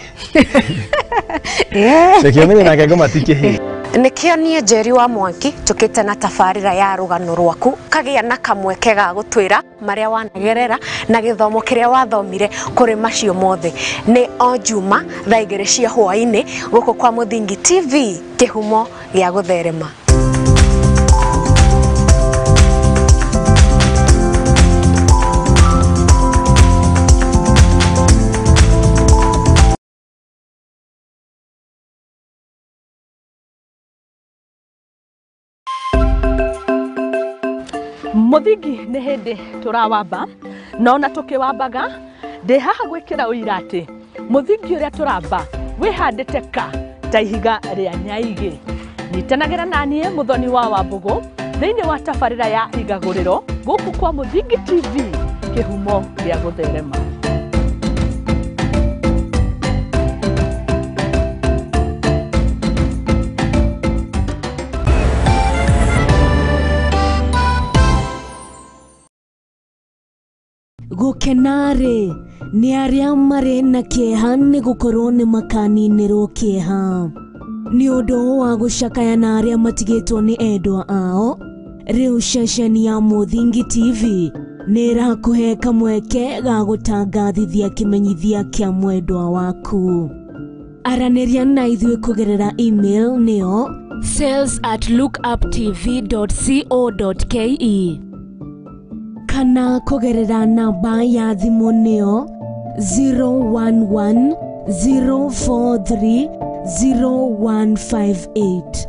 reke menye nake ngoma ti kĩhĩĩ. Nĩkĩo niĩ Njeri wa Mwangi njũkĩte na tabarĩra ya rũgano rwaku, kagĩa na kamweke ga gũtwĩra marĩa wanagerera na gĩthomo kĩrĩa wathomire kũrĩ macio mothe. Nĩ o Juma thaa 2 cia hwaĩ-inĩ, gũkũ kwa Mũthingi TV, kĩhumo gĩa gũtherema. Mũthingi nĩ hĩndĩ tũrawamba na ona tũkĩwambaga ndĩ haha gwĩkĩra ũira atĩ mũthingi ũrĩa tũramba wĩhandĩte ka ta ihiga rĩa nyaigĩ. Nyitanagĩra na niĩ Mũthoni wa Wambũgũ thĩinĩ wa tabarĩra ya Igagũrĩro gũkũ kwa Mũthingi TV, kĩhumo gĩa gũtherema. Gũkena-rĩ nĩ arĩa marĩ na kĩeha nĩ gũkorwo nĩ makaninĩrwo kĩeha nĩ ũndũ wa gũcakaya na arĩa matigĩtwo nĩ endwa ao. Rĩu ceceni ya Mũthingi TV nĩ ĩrakũhe kamweke ga gũtangathithia kĩmenyithia kĩa mwendwa waku. Aranĩria na ithuĩ kũgerera email nĩyo sales@lookuptv.co.ke kana kũgerera namba ya thimũ nĩyo 011 043 0158.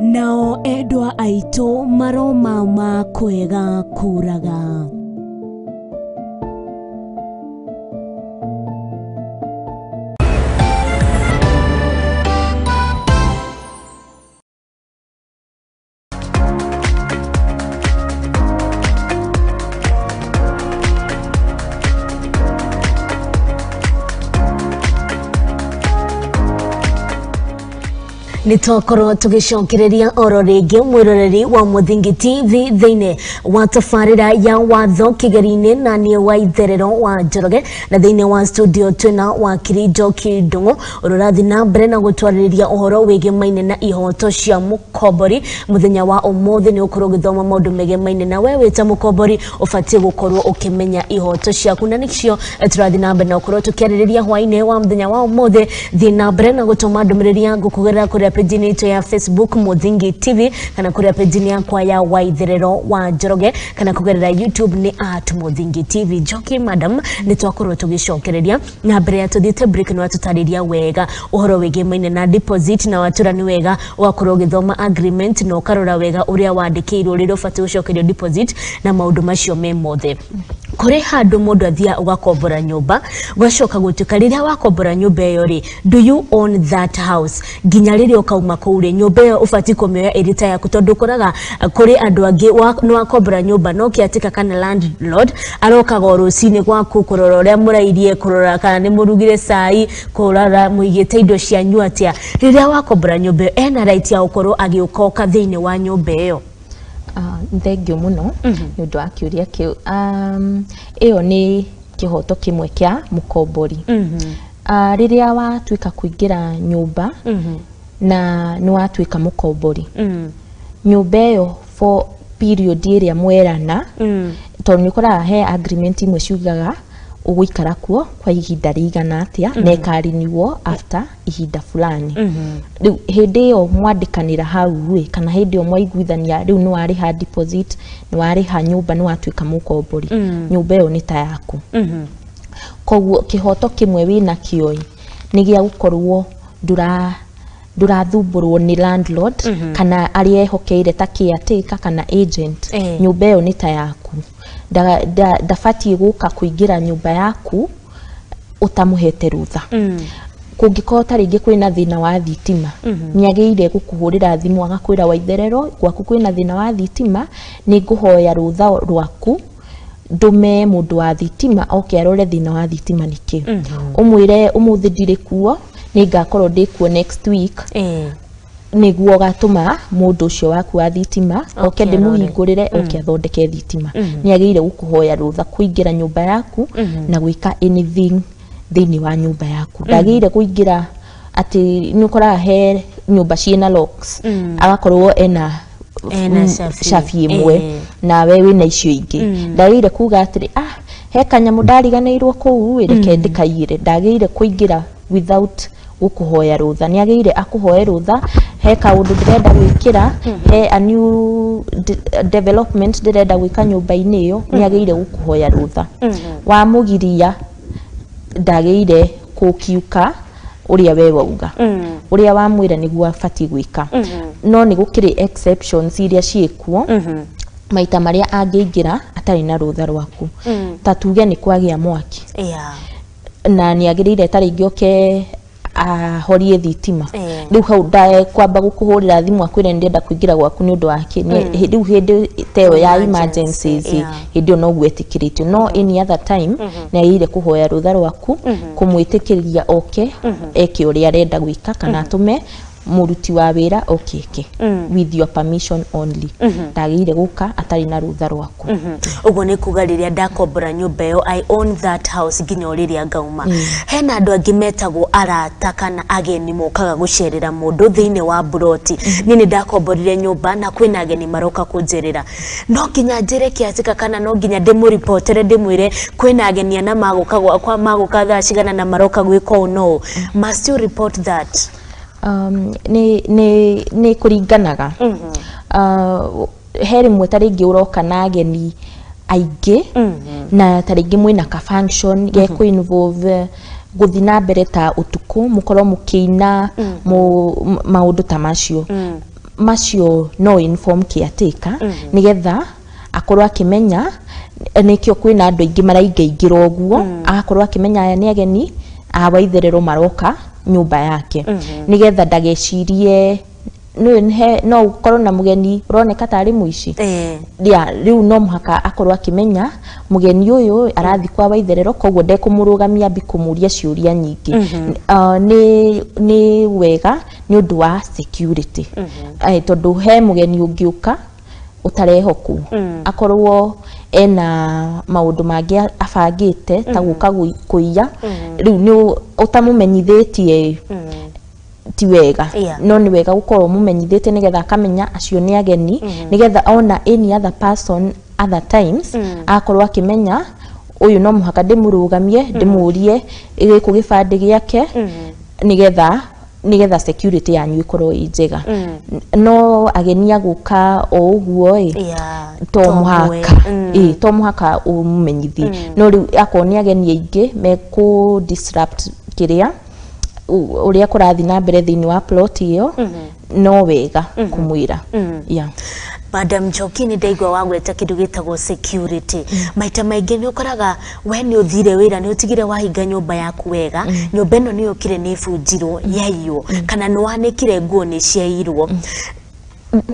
Nao endwa aitũ maromama kwega kũraga. Nĩ twakorwo tũgĩcokereria oro rĩngĩ mwĩroreri wa Mũthingi TV thĩinĩ wa tabarĩra ya watho kĩgeri-inĩ na niĩ wa Itherero wa Njoroge, na thĩinĩ wa studio twĩna wakiri Njoki Ndung'u ũrĩa ũrathiĩ na mbere na gũtwarĩrĩria ũhoro wĩgemaine na ihoto cia mũkombori. Mũthenya wa ũmũthĩ nĩ ũkorwo ũgĩthoma maũndũ megemaine na we wĩ ta mũkombori ũbatiĩ gũkorwo ũkĩmenya ihoto ciaku, na nĩcio tũrathiĩ na mbere na gũkorwo tũkĩarĩrĩria hwaĩ-inĩ wa mũthenya wa ũmũthĩ. Thiĩ na mbere na gũtũma ndũmĩrĩri yaku kũgerera kũrĩa page itũ ya Facebook Mũthingi TV kana kũrĩa page yakwa ya Waitherero wa Njoroge kana kũgerera YouTube nĩ @Mũthingi TV. Njoki madam, nĩ twakorwo tũgĩcokereria na mbere ya tũthiĩte break nĩ watũtarĩria wega ũhoro wĩgemaine na deposit, na watũra nĩ wega ũgakorwo ũgĩthoma agreement na ũkarora wega ũrĩa wandĩkĩirwo rĩrĩa ũbatiĩ gũcokerio deposit na maũndũ macio me mothe. Kũrĩ handũ mũndũ athiaga ũgakombora nyũmba ũgacoka gũtuĩka rĩrĩa wakombora nyũmba ĩyo rĩ, do you own that house nginya rĩrĩa ũkauma kũu rĩ, nyũmba ĩyo ũbatiĩ kũmĩoya ĩrĩ ta yaku, tondũ ũkoraga kũrĩ andũ angĩ nĩ wakombora nyũmba no kĩatĩka kana landlord arokaga o rũcinĩ gwaku kũrora ũrĩa mũrairie, kũrora kana nĩ mũrugire cai, kũrora mũigĩte indo cianyu atĩa. Rĩrĩa wakombora nyũmba ĩyo ena right ya gũkorwo agĩũka thĩinĩ wa nyũmba ĩyo. Thengio mũno nĩ ũndũ wa kĩũria kĩu. Ĩyo nĩ kĩhoto kĩmwe kĩa mũkombori. Rĩrĩa watuĩka kũingĩra nyũmba na nĩ watuĩka mũkombori, nyũmba ĩyo for period ĩrĩa mwerana, tondũ nĩ ũkoraga he agreement imwe ciugaga ũgũikara kuo kwa ihinda rĩigana atĩa na ĩkariniwo after ihinda fulani. Rĩu hĩndĩ ĩyo mwandĩkanĩra hau rĩ, kana hĩndĩ ĩyo mwaiguithania rĩu nĩ warĩha deposit, nĩ warĩha nyũmba, nĩ watuĩka mũkombori, nyũmba ĩyo nĩ ta yaku. Koguo kĩhoto kĩmwe wĩnakĩo ĩ nĩ gĩa gũkorwo ndũrathumbũrwo nĩ landlord kana arĩa ehokeire ta caretaker kana agent. Nyũmba ĩyo nĩ ta yaku, ndabatiĩ gũka kũingĩra nyũmba yaku ũtamũhete rũtha. Kũngĩkorwo ta rĩngĩ kwĩna thĩna wa thitima, nĩ agĩrĩire gũkũhũrĩra thimũ agakwĩra Waitherero gwaku kwĩna thĩna wa thitima, nĩ ngũhoya rũtha rwaku ndũme mũndũ wa thitima oke arore thĩna wa thitima nĩkĩ. Ũmwĩre ũmũthĩ ndirĩ kuo, nĩ ngakorwo ndĩ kuo next week, nĩguo ũgatũma mũndũ ũcio waku wa thitima oke ndĩmũhingũrĩre oke athondeke thitima. Nĩ agĩrĩire gũkũhoya rũtha kũingĩra nyũmba yaku na gwĩka anything thĩinĩ wa nyũmba yaku. Ndagĩrĩire kũingĩra atĩ nĩ ũkoraga he nyũmba ciĩna locks, agakorwo ena cabi ĩmwe nawe wĩna icio ingĩ. Ndagĩrĩire kuga atĩrĩ, he kanyamũ ndariganĩirwo kũu ĩ, reke ndĩkaiyĩre. Ndagĩrĩire kũingĩra without gũkũhoya rũtha. Nĩ agĩrĩire akũhoe rũtha, he kaũndũ ndĩrenda gwĩkĩra, he a new development ndĩrenda gwĩka nyũmba-inĩ ĩyo, nĩ agĩrĩire gũkũhoya rũtha. Wamũgiria ndagĩrĩire kũkiuka ũrĩa we wauga, ũrĩa wamwĩra nĩguo abatiĩ gwĩka. No nĩ gũkĩrĩ exceptions iria ciĩkuo. Maita marĩa angĩingĩra atarĩ na rũtha rwaku, ta tuge nĩ kwagĩa mwaki na nĩ agĩrĩire ta rĩngĩ oke ahorie thitima, rĩu hau ndakwamba gũkũhũrĩra thimũ akwĩre ndĩrenda kũingĩra gwaku nĩ ũndũ wa kĩ. Rĩu hĩndĩ ta ĩyo ya emergencies, hĩndĩ ĩyo noguo etĩkĩrĩtio, no any other time nĩ agĩrĩire kũhoya rũtha rwaku kũmwĩtĩkĩria oke eke ũrĩa arenda gwĩka, kana atũme mũruti wa wĩra oke eke with your permission only. Ndagĩrĩire gũka atarĩ na rũtha rwaku. Ũguo nĩ kuga rĩrĩa ndakombora nyũmba ĩyo, I own that house nginya o rĩrĩa ngauma. Hena andũ angĩ metagwo arata kana ageni mokaga gũcerera mũndũ thĩinĩ wa mburoti. Niĩ nĩ ndakomborire nyũmba na kwĩna ageni maroka kũnjerera, no nginya njĩre kĩatĩka kana no nginya ndĩmũripotere, ndĩmwĩre kwĩna ageni ana magũka gwakwa, magũka thaa cigana na maroka gwĩka ũũ no ũũ? Must you report that? Nĩ kũringanaga. He rĩmwe ta rĩngĩ ũroka na ageni aingĩ na ta rĩngĩ mwĩna ka function gekũ involve gũthiĩ na mbere ta ũtukũ, mũkorwo mũkĩina, maũndũ ta macio. Macio no inform caretaker nĩgetha akorwo akĩmenya nĩkĩo kwĩna andũ aingĩ maraingaingĩra ũguo, agakorwo akĩmenya aya nĩ ageni a Waitherero maroka nyũmba yake, nĩgetha ndagecirie no ũkorwo na mũgeni ũroneka tarĩ mũici. Ya, rĩu no mũhaka akorwo akĩmenya mũgeni ũyũ arathiĩ kwa Waitherero, koguo ndekũmũrũgamia ambi kũmũria ciũria nyingĩ. Nĩ wega nĩ ũndũ wa security, tondũ he mũgeni ũngĩũka ũtarehokwo, akorwo ena maũndũ mangĩ abangĩte ta gũka kũiya. Rĩu nĩ ũtamũmenyithĩtie, ti wega. No nĩ wega gũkorwo mũmenyithĩtie nĩgetha akamenya acio nĩ ageni, nĩgetha ona any other person other times akorwo akĩmenya ũyũ no mũhaka ndĩmũrũgamie, ndĩmũrie gĩkũ gĩbandĩ gĩake, nĩgetha security yanyu ĩkorwo ĩ njega. No ageni a gũka o ũguo ĩ, to mũhaka, ĩ, to mũhaka ũmũmenyithie. No rĩu akorwo nĩ ageni aingĩ mekũ disrupt kĩrĩa ũrĩa kũrathiĩ na mbere thĩinĩ wa plot ĩyo, no wega kũmwĩra. Yeah. Madam Njoki, nĩ ndaigua wagweta kĩndũ gĩtagwo security. Maita maingĩ nĩ ũkoraga we nĩ ũthire wĩra, nĩ ũtigire wahinga nyũmba yaku wega, nyũmba ĩno nĩ yũkire, nĩ ĩbunjirwo, yaiywo, kana nĩ wanĩkire nguo, nĩ ciairwo.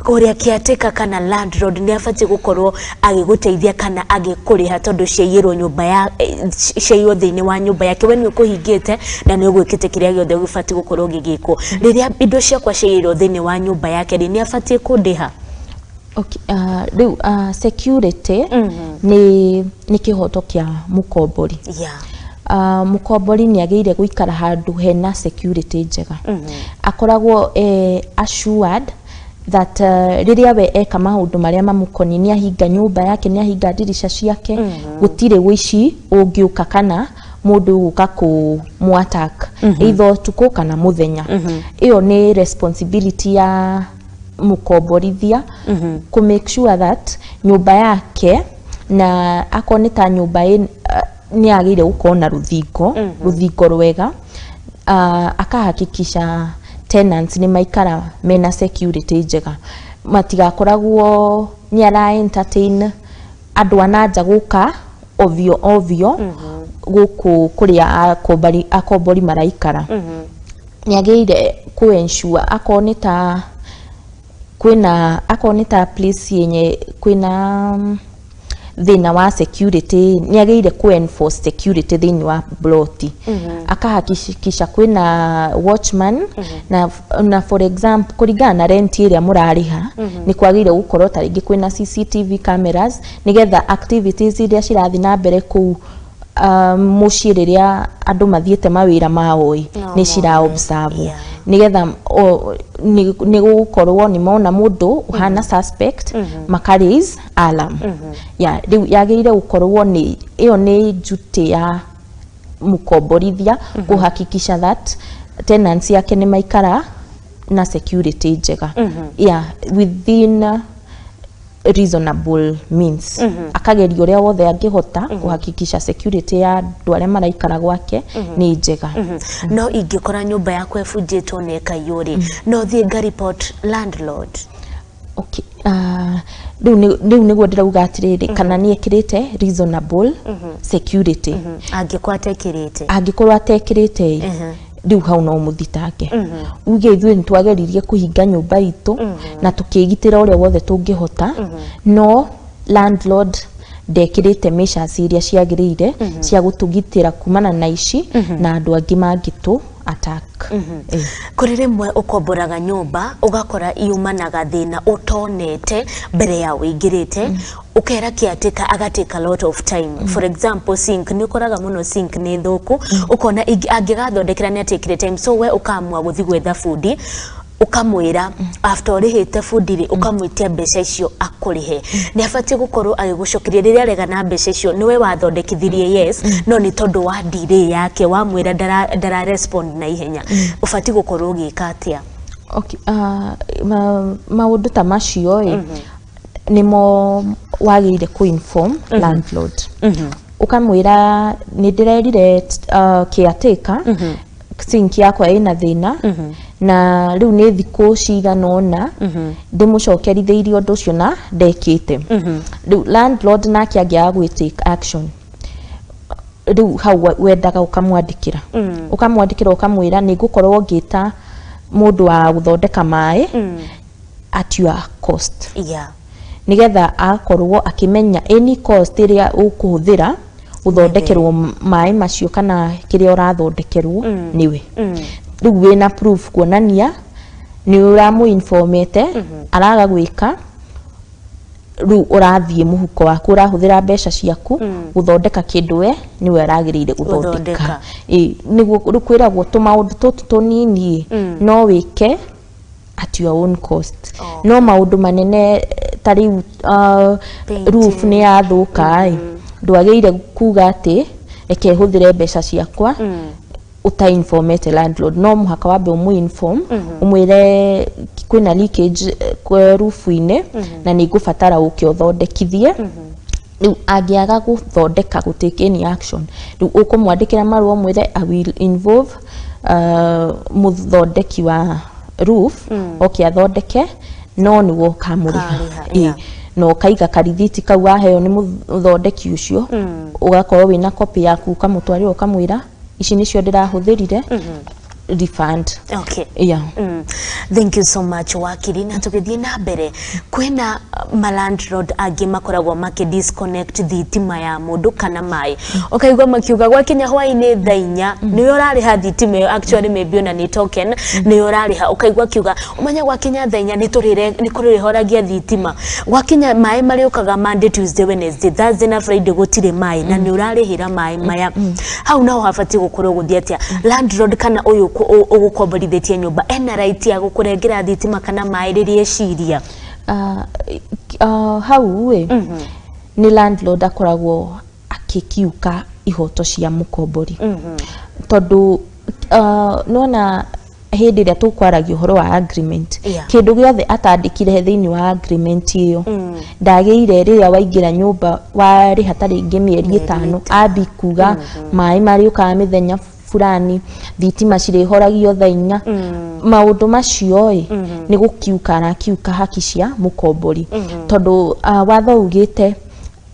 Ũrĩa caretaker kana landlord nĩ abatiĩ gũkorwo agĩgũteithia kana agĩkũrĩha tondũ ciaiyĩrwo nyũmba ya ciaiywo thĩinĩ wa nyũmba yake? We nĩ ũkũhingĩte na nĩ ũgwĩkĩte kĩrĩa gĩothe gĩbatiĩ gũkorwo gĩgĩkwo. Rĩrĩa indo ciakwa ciaiyĩrwo thĩinĩ wa nyũmba yake rĩ, nĩ abatiĩ kũndĩha? Okay, rĩu security nĩ kĩhoto kĩa mũkombori. Mũkombori nĩ agĩrĩire gũikara handũ hena security njega, akoragwo assured that rĩrĩa we eka maũndũ marĩa mamũkoniĩ, nĩ ahinga nyũmba yake, nĩ ahinga ndirica ciake, gũtirĩ ũici ũngĩũka kana mũndũ gũka kũmũ attack either ũtukũ kana mũthenya. Ĩyo nĩ responsibility ya mũkomborithia kũ make sure that nyũmba yake, na akorwo nĩ ta nyũmba nĩ agĩrĩire gũkorwo na rũthingo, rũthingo rwega, akahakikisha tenants nĩ maikara mena security njega, matigakoragwo nĩ ara entertain andũ a nanja gũka ovyo ovyo gũkũ kũrĩa akombori maraikara. Nĩ agĩrĩire kũ ensure akorwo nĩ ta kwĩna, akorwo nĩ ta place yenye kwĩna thĩna wa security, nĩ agĩrĩire kũ enforce security thĩinĩ wa ploti, akahakikisha kwĩna watchman, na for example, kũringana na rent ĩrĩa mũrarĩha, nĩ kwagĩrĩire gũkorwo ta rĩngĩ kwĩna CCTV cameras, nĩgetha activities iria cirathiĩ na mbere kũu mũciĩ rĩrĩa andũ mathiĩte mawĩra mao ĩ, No nĩ cira mone. observe, nĩgetha nĩ gũgũkorwo nĩ mona mũndũ ũhana suspect, maka raise alarm. Ya, rĩu yagĩrĩire gũkorwo nĩ ĩyo nĩ duty ya mũkomborithia kũhakikisha that tenants yake nĩ maikara na security njega, yeah, within reasonable means. Akageria ũrĩa wothe angĩhota kũhakikisha security ya andũ arĩa maraikara gwake nĩ njega. No ingĩkora nyũmba yakwa ĩbunjĩtwo na ĩkaiywo rĩ, no thiĩ nga report landlord? Okay. Rĩu nĩguo ndĩrauga atĩrĩrĩ, kana nĩ ekĩrĩte reasonable security. Angĩkorwo atekĩrĩte? Angĩkorwo atekĩrĩte, rĩu hau no mũthitange, uge ithuĩ nĩ twageririe kũhinga nyũmba itũ na tũkĩgitĩra ũrĩa wothe tũngĩhota, no landlord ndekĩrĩte measures iria ciagĩrĩire cia gũtũgitĩra kumana na ici na andũ angĩ mangĩtũ attack. Kũrĩ rĩmwe ũkomboraga nyũmba ũgakora yumanaga thĩna ũtonete mbere ya ũingĩrĩte, ũkera caretaker agatake a lot of time. For example, sink, nĩ ũkoraga mũno sink nĩ thũku, ũkona angĩgathondekera nĩ atekire time, so we ũkamua gũthiĩ gwetha bundi, ũkamwĩra after ũrĩhĩte bundi rĩ, ũkamwĩtia mbeca icio akũrĩhe. Nĩ abatiĩ gũkorwo agĩgũcokeria rĩrĩa arega na mbeca icio nĩwe wathondekithirie? Yes, no nĩ tondũ wa delay yake, wamwĩra ndara respond na ihenya. Ũbatiĩ gũkorwo ũgĩka atĩa? Okay, maũndũ ta macio ĩ, nĩmo wagĩrĩire kũ-inform landlord, ũkamwĩra nĩ ndĩrerire caretaker sink yakwa ĩna thĩna, na rĩu nĩ thikũ cigana ũna ndĩmũcokerithĩirie ũndũ ũcio na ndekĩte. Rĩu landlord nake angĩaga gwĩ take action, rĩu hau wendaga ũkamwandĩkĩra, ũkamwandĩkĩra ũkamwĩra nĩ ngũkorwo ngĩta mũndũ wa gũthondeka maĩ at your cost, nigetha akorwo akĩmenya any cost ĩrĩa ũkũhũthĩra gũthondekerwo maĩ macio kana kĩrĩa ũrathondekerwo nĩwe. Rĩu wĩna proof kuonania nĩ ũramũ-informete, araga gwĩka, rĩu ũrathiĩ mũhuko waku, ũrahũthĩra mbeca ciaku gũthondeka kĩndũ we nĩwe aragĩrĩire gũthondeka. Gũthondeka. Ĩ, nĩguo rĩu kwĩragwo tũmaũndũ tũtũ tũnini no wĩke at your own cost, no maũndũ manene ta rĩu roof nĩ yathũka ĩ, ndwagĩrĩire kuga atĩ reke hũthĩre mbeca ciakwa ũta-informete landlord. No mũhaka wambe ũmũ-inform, ũmwĩre kwĩna leakage kwa roof-inĩ na nĩ ngũbatara ũke ũthondekithie. Rĩu angĩaga gũthondeka, gũ take any action, rĩu ũkũmwandĩkĩra marũa ũmwĩre I will involve mũthondeki wa roof oke athondeke, no nĩwe ũkamũrĩha. Ũkarĩha, Ĩ, na ũkaiga karithiti kau waheo nĩ mũthondeki ũcio, ũgakorwo wĩna copy yaku, ũkamũtwarĩra, ũkamwĩra ici nĩcio ndĩrahũthĩrire, refund. Yeah. Thank you so much, wakiri. Na tũgĩthiĩ na mbere, kwĩna malandlord angĩ makoragwo makĩ disconnect thitima ya mũndũ kana maĩ, ũkaigua makiuga gwakinya hwaĩ-inĩ thaa 4 nĩwe ũrarĩha thitima ĩyo, actually maybe ona nĩ token nĩwe ũrarĩha, ũkaigua akiuga ũmenya gwakinya thaa 4 nĩ kũrĩhoragia thitima, gwakinya maĩ marĩũkaga Monday, Tuesday, Wednesday, Thursday na Friday gũtirĩ maĩ na nĩ ũrarĩhĩra maĩ maya. Hau naho habatiĩ gũkorwo gũthiĩ atĩa? Landlord kana ũyũ ũgũkomborithĩtie nyũmba ena right ya gũkũrengera thitima kana maĩ rĩrĩa eciria? Hau ĩ, nĩ landlord akoragwo akĩkiuka ihoto cia mũkombori, tondũ nona hĩndĩ ĩrĩa tũkwaragia ũhoro wa agreement, kĩndũ gĩothe atandĩkire thĩinĩ wa agreement ĩyo ndagĩire. Rĩrĩa waingĩra nyũmba warĩha ta rĩngĩ mĩeri 5, ambi kuga maĩ marĩũkaga mĩthenya fulani, thitima cirĩhoragio thaa 4, maũndũ macio ĩ, nĩ gũkiuka arakiuka haki cia mũkombori, tondũ watho ugĩte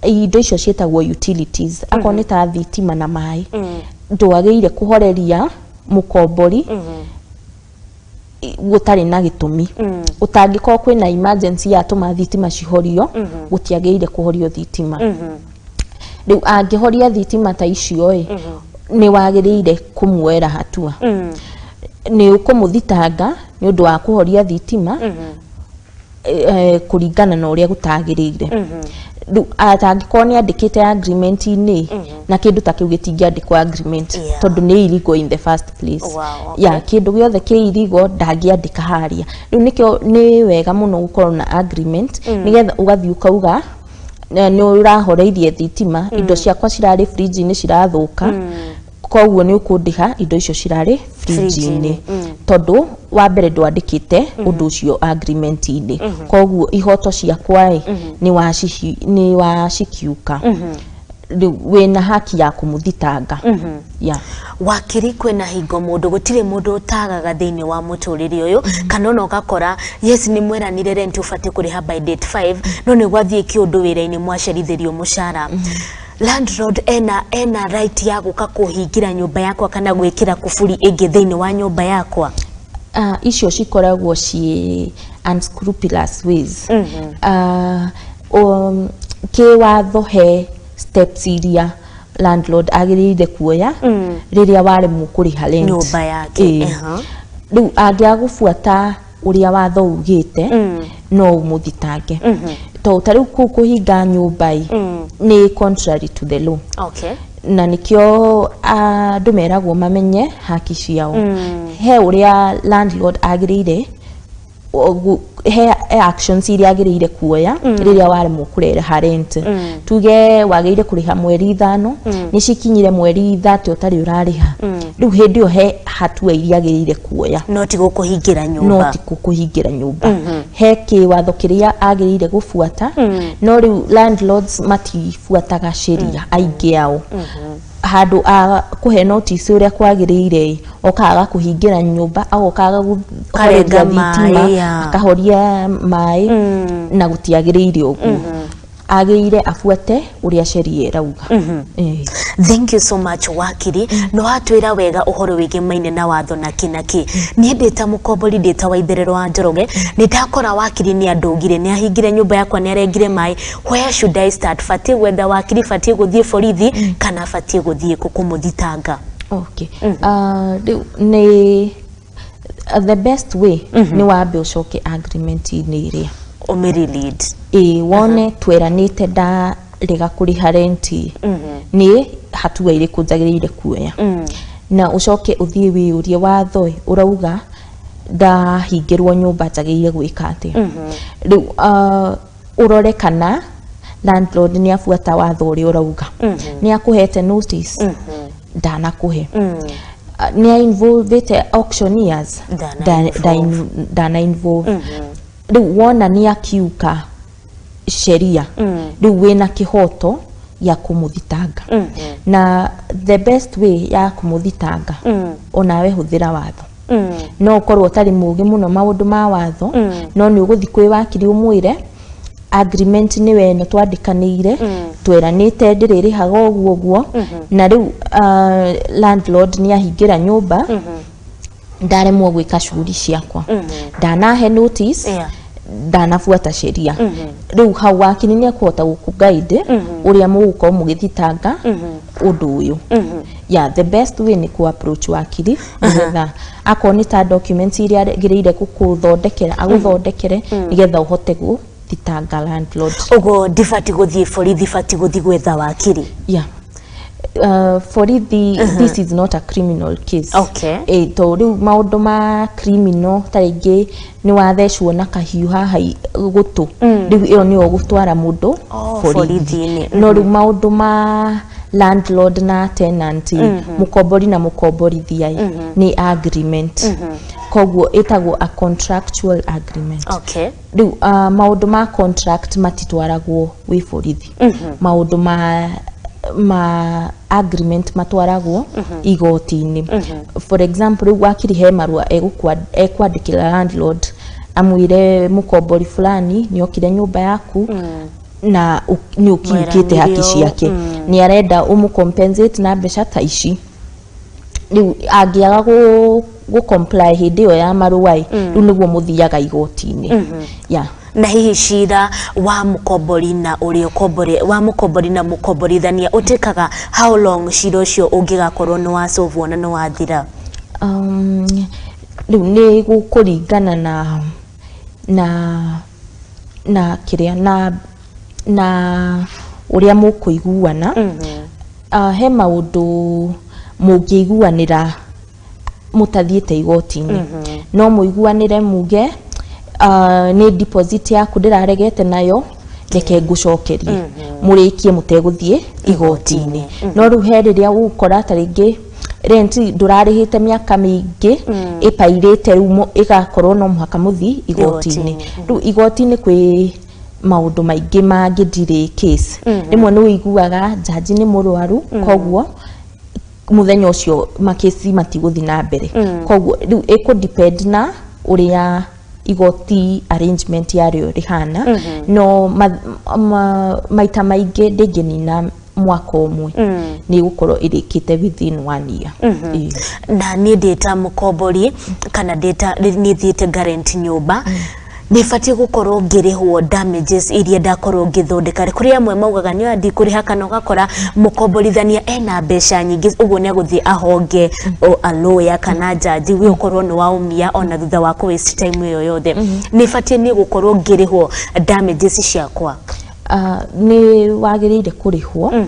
indo icio ciĩtagwo utilities, akorwo nĩ ta thitima na maĩ, ndwagĩrĩire kũhoreria mũkombori gũtarĩ na gĩtũmi. Ũtangĩkorwo kwĩna emergency yatũma thitima cihorio, gũtiagĩrĩire kũhorio thitima. Rĩu angĩhoria thitima ta icio ĩ, nĩ wagĩrĩire kũmuoera hatua, nĩ ũkũmũthitanga nĩ ũndũ wa kũhoria thitima kũringana na ũrĩa gũtagĩrĩire. Rĩu atangĩkorwo nĩ andĩkĩte agreement-inĩ, na kĩndũ ta kĩu gĩtingĩandĩkwo agreement, tondũ nĩ illegal in the first place. Ya, kĩndũ gĩothe kĩ illegal ndangĩandĩka harĩa. Rĩu nĩkĩo nĩ wega mũno gũkorwo na agreement, nĩgetha ũgathiĩ ũkauga nĩ ũrahoreirie thitima, indo ciakwa cirarĩ fridge-inĩ cirathũka, koguo nĩ ũkũndĩha indo icio cirarĩ fridge-inĩ, tondũ wa mbere ndwandĩkĩte ũndũ ũcio agreement-inĩ, koguo ihoto ciakwa ĩ nĩ wacikiuka. Rĩu wĩna haki ya kũmũthitanga. Yeah. Wakiri, kwĩna hingo mũndũ, gũtirĩ mũndũ ũtagaga thĩinĩ wa mũtũrĩre ũyũ, kana ona ũgakora, yes, nĩ mweranire rent ũbatiĩ kũrĩha by date 5, no nĩ gwathiĩ kĩũndũ wĩra-inĩ, mwacerithĩrio mũcara. Landlord ena right ya gũka kũhingĩra nyũmba yakwa kana gwĩkĩra kuburi ĩngĩ thĩinĩ wa nyũmba yakwa? Icio cikoragwo ciĩ unscrupulous ways. Kĩwatho he steps iria landlord agĩrĩire kuoya rĩrĩa waremwo kũrĩha rent. Nyũmba yake. Ĩĩ. Rĩu angĩaga gũbuata ũrĩa watho ugĩte, no ũmũthitange, tondũ ta rĩu kũu kũhinga nyũmba ĩ, nĩ contrary to the law. Na nĩkĩo andũ meragwo mamenye haki ciao. He ũrĩa landlord agĩrĩire he actions iria agĩrĩire kuoya rĩrĩa waremwo kũreha rent. Tuge wagĩrĩire kũrĩha mweri 5, nĩ cikinyire mweri 30 ũtarĩ ũrarĩha. Rĩu hĩndĩ ĩyo he hatua iria agĩrĩire kuoya. No ti gũkũhingĩra no nyũmba. Ti kũkũhingĩra nyũmba. He kĩwatho kĩrĩa agĩrĩire gũbuata, no rĩu landlords matibuataga sheria aingĩ ao. Handũ a kũhe notice ũrĩa kwagĩrĩire, okaga agakũhingĩra nyũmba, agoka agakũhoreria Karenga thitima, maĩ, ya. Akahoria maĩ, na gũtiagĩrĩire ũguo. Agĩrĩire abuate ũrĩa sheria ĩrauga. Ĩĩ. Thank you so much, wakiri. No watwĩra wega ũhoro wĩgiĩ maine na watho na kĩ na kĩ. Niĩ ndĩ ta mũkombori, ndĩ ta Waitherero wa Njoroge, nĩ ndakora wakiri nĩ andũgire, nĩ ahingire nyũmba yakwa, nĩ arengire maĩ. Where should I start? Batiĩ gwetha wakiri, batiĩ gũthiĩ borithi, kana batiĩ gũthiĩ kũ kũmũthitanga? Okay. Rĩu nĩ the best way nĩ wambe ũcoke agreement-inĩ ĩrĩa ũmĩrelead. Ĩĩ, wone tweranĩte ndarega kũrĩha renti nĩ hatua irĩkũ njagĩrĩire kuoya, na ũcoke ũthiĩ wĩyũrie watho ĩ, ũrauga ndahingĩrwo nyũmba njagĩrĩire gwĩka atĩa. Rĩu ũrore kana landlord nĩ abuata watho ũrĩa ũrauga. Nĩ akũhete notice? Ndanakũhe. Nĩ a-involvĩte auctioneers? Ndana involve. Ndana involve. Rĩu wona nĩ akiuka sheria, rĩu wĩna kĩhoto ya kũmũthitanga, na the best way ya kũmũthitanga, onawe hũthĩra watho. No ũkorwo ũtarĩ mũgĩ mũno maũndũ ma watho, no nĩ ũgũthiĩ kwĩ wakiri ũmwĩre agreement nĩwe ĩno twandĩkanĩire, tweranĩte ndĩrĩrĩhaga ũguo ũguo, na rĩu landlord nĩ ahingĩra nyũmba, ndaremwo gwĩka shughuli ciakwa, ndanahe notice, ndanabuata sheria. Rĩu hau wakiri nĩ ekũhota gũkũ-guide ũrĩa mũgũkorwo mũgĩthitanga ũndũ ũyũ. Yeah, the best way nĩ ku approach wakiri, nĩgetha akorwo nĩ ta documents iria agĩrĩire gũkũthondekera, agũthondekere, nĩgetha ũhote gũthitanga landlord. Ũguo ndibatiĩ gũthiĩ borithi, batiĩ gũthiĩ gwetha wakiri? Yeah. Borithi, this is not a criminal case. To rĩu maũndũ ma criminal, ta rĩngĩ nĩ wathecwo na kahiũ haha gũtũ, rĩu ĩyo nĩyo ũgũtwara mũndũ Oh, borithi. borithi-inĩ. No rĩu maũndũ ma landlord na tenant, mũkombori na mũkomborithia, nĩ agreement, koguo ĩtagwo a contractual agreement. Rĩu maũndũ ma contract matitwaragwo wĩ borithi. Maũndũ ma agreement matwaragwo igoti-inĩ. For example, rĩu wakiri he marũa ekwandĩkĩra landlord, amwĩre mũkombori fulani nĩ okire nyũmba yaku na nĩ ũkiukĩte haki Mweranire ũũ, ciake, nĩ arenda ũmũ compensate na mbeca ta ici. Rĩu angĩaga gũ comply hĩndĩ ĩyo ya marũa ĩ, rĩu nĩguo mũthiaga igoti-inĩ. Yeah. Na hihi cira wa mũkombori na ũrĩa ũkombore, wa mũkombori na mũkomborithania ũtĩkaga how long, cira ũcio ũngĩgakorwo nĩ wacovwo na nĩ wathira? Rĩu nĩ gũkũringana na kĩrĩa na ũrĩa mũkũiguana. He maũndũ mũngĩiguanĩra mũtathiĩte igoti-inĩ. No mũiguanĩre muge, nĩ deposit yaku ndĩraregete nayo, reke ngũcokerie, mũrĩkie mũtegũthiĩ igoti-inĩ. No rĩu he rĩrĩa ũgũkora ta rĩngĩ rent ndũrarĩhĩte mĩaka mĩingĩ, ĩpairĩte, rĩu ĩgakorwo no mũhaka mũthiĩ igoti-inĩ. Rĩu igoti-inĩ kwĩ Maũndũ maingĩ mangĩ delay case. Rĩmwe nĩ ũiguaga jaji nĩ mũrwaru, koguo mũthenya ũcio makesi matigũthiĩ na mbere. Koguo rĩu ĩkũ depend na ũrĩa igoti arrangement yarĩo rĩhana. No maita maingĩ ndĩngĩnina mwaka ũmwe, nĩ ĩgũkorwo ĩrĩkĩte within one year. Ĩĩ. Na niĩ ndĩ ta mũkombori kana ndĩ ta niĩ thiĩte guarantee nyũmba, nĩ batiĩ gũkorwo ngĩrĩhwo damages iria ndakorwo ngĩthondeka? Kũrĩ amwe maugaga nĩ ndikũrĩha, kana ũgakora mũkomborithania ena mbeca nyingĩ, ũguo nĩ agũthiĩ ahonge o a lawyer kana jaji, we ũkorwo nĩ waumia ona thutha wa kũ waste time ĩyo yothe. Nĩ batiĩ niĩ gũkorwo ngĩrĩhwo damages ciakwa? Nĩ wagĩrĩire kũrĩhwo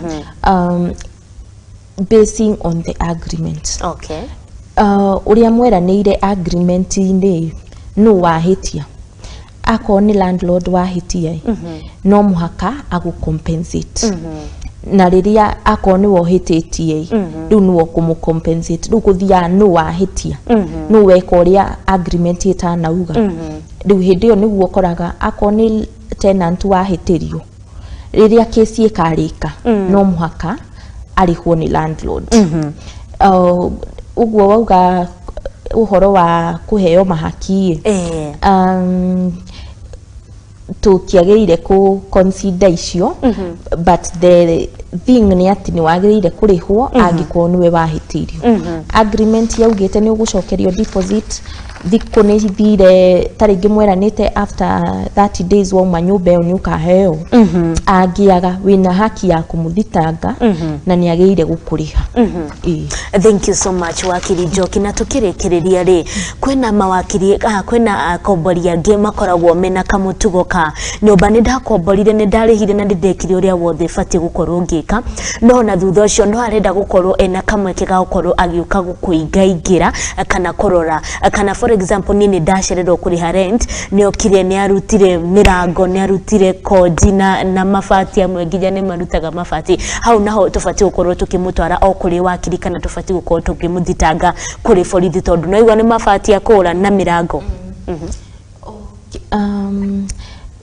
basing on the agreement. Ũrĩa mweranĩire agreement-inĩ, nũ wahĩtia? Akorwo nĩ landlord wahĩtia, no mũhaka agũ compensate. Na rĩrĩa akorwo nĩwe ũhĩtĩtie, rĩu nĩwe ũkũmũ compensate. Rĩu gũthiaga nũ wahĩtia, nũ weka ũrĩa agreement ĩtanauga. Rĩu hĩndĩ ĩyo nĩguo ũkoraga akorwo nĩ tenant wahĩtĩrio, rĩrĩa kesi ĩkarĩka, no mũhaka arĩhwo nĩ landlord. Ũguo wauga ũhoro wa kũheo mahaki, tũtiagĩrĩire kũ consider icio, but the thing nĩ atĩ nĩ wagĩrĩire kũrĩhwo angĩkorwo nĩwe wahĩtĩirio. Agreement yaugĩte nĩ ũgũcokerio deposit, thikũ nĩ ithire, ta rĩngĩ mweranĩte after 30 days wauma nyũmba ĩyo nĩ ũkaheo. Angĩaga, wĩna haki ya kũmũthitanga na nĩ agĩrĩire gũkũrĩha. Ĩĩ. Thank you so much, wakiri Njoki. Na tukĩrĩkĩrĩria rĩ, kwĩna mawakiri, kwĩna akombori angĩ makoragwo mena kamũtugo ka nyũmba, nĩ ndakomborire, nĩ ndarĩhire na nĩ ndekire ũrĩa wothe batiĩ gũkorwo ngĩka, no na thutha ũcio no arenda gũkorwo ena kamweke ga gũkorwo agĩũka gũkũingaingĩra kana kũrora, kana for example niĩ nĩ ndacererwo kũrĩha rent, nĩ okire, nĩ arutire mĩrango, nĩ arutire koji na mabati amwe, nginya nĩ marutaga mabati. Hau naho tũbatiĩ gũkorwo tũkĩmũtwara o kũrĩ wakiri kana tũbatiĩ gũkorwo tũkĩmũthitanga kũrĩ borithi, tondũ no igua nĩ mabati akũra na mĩrango?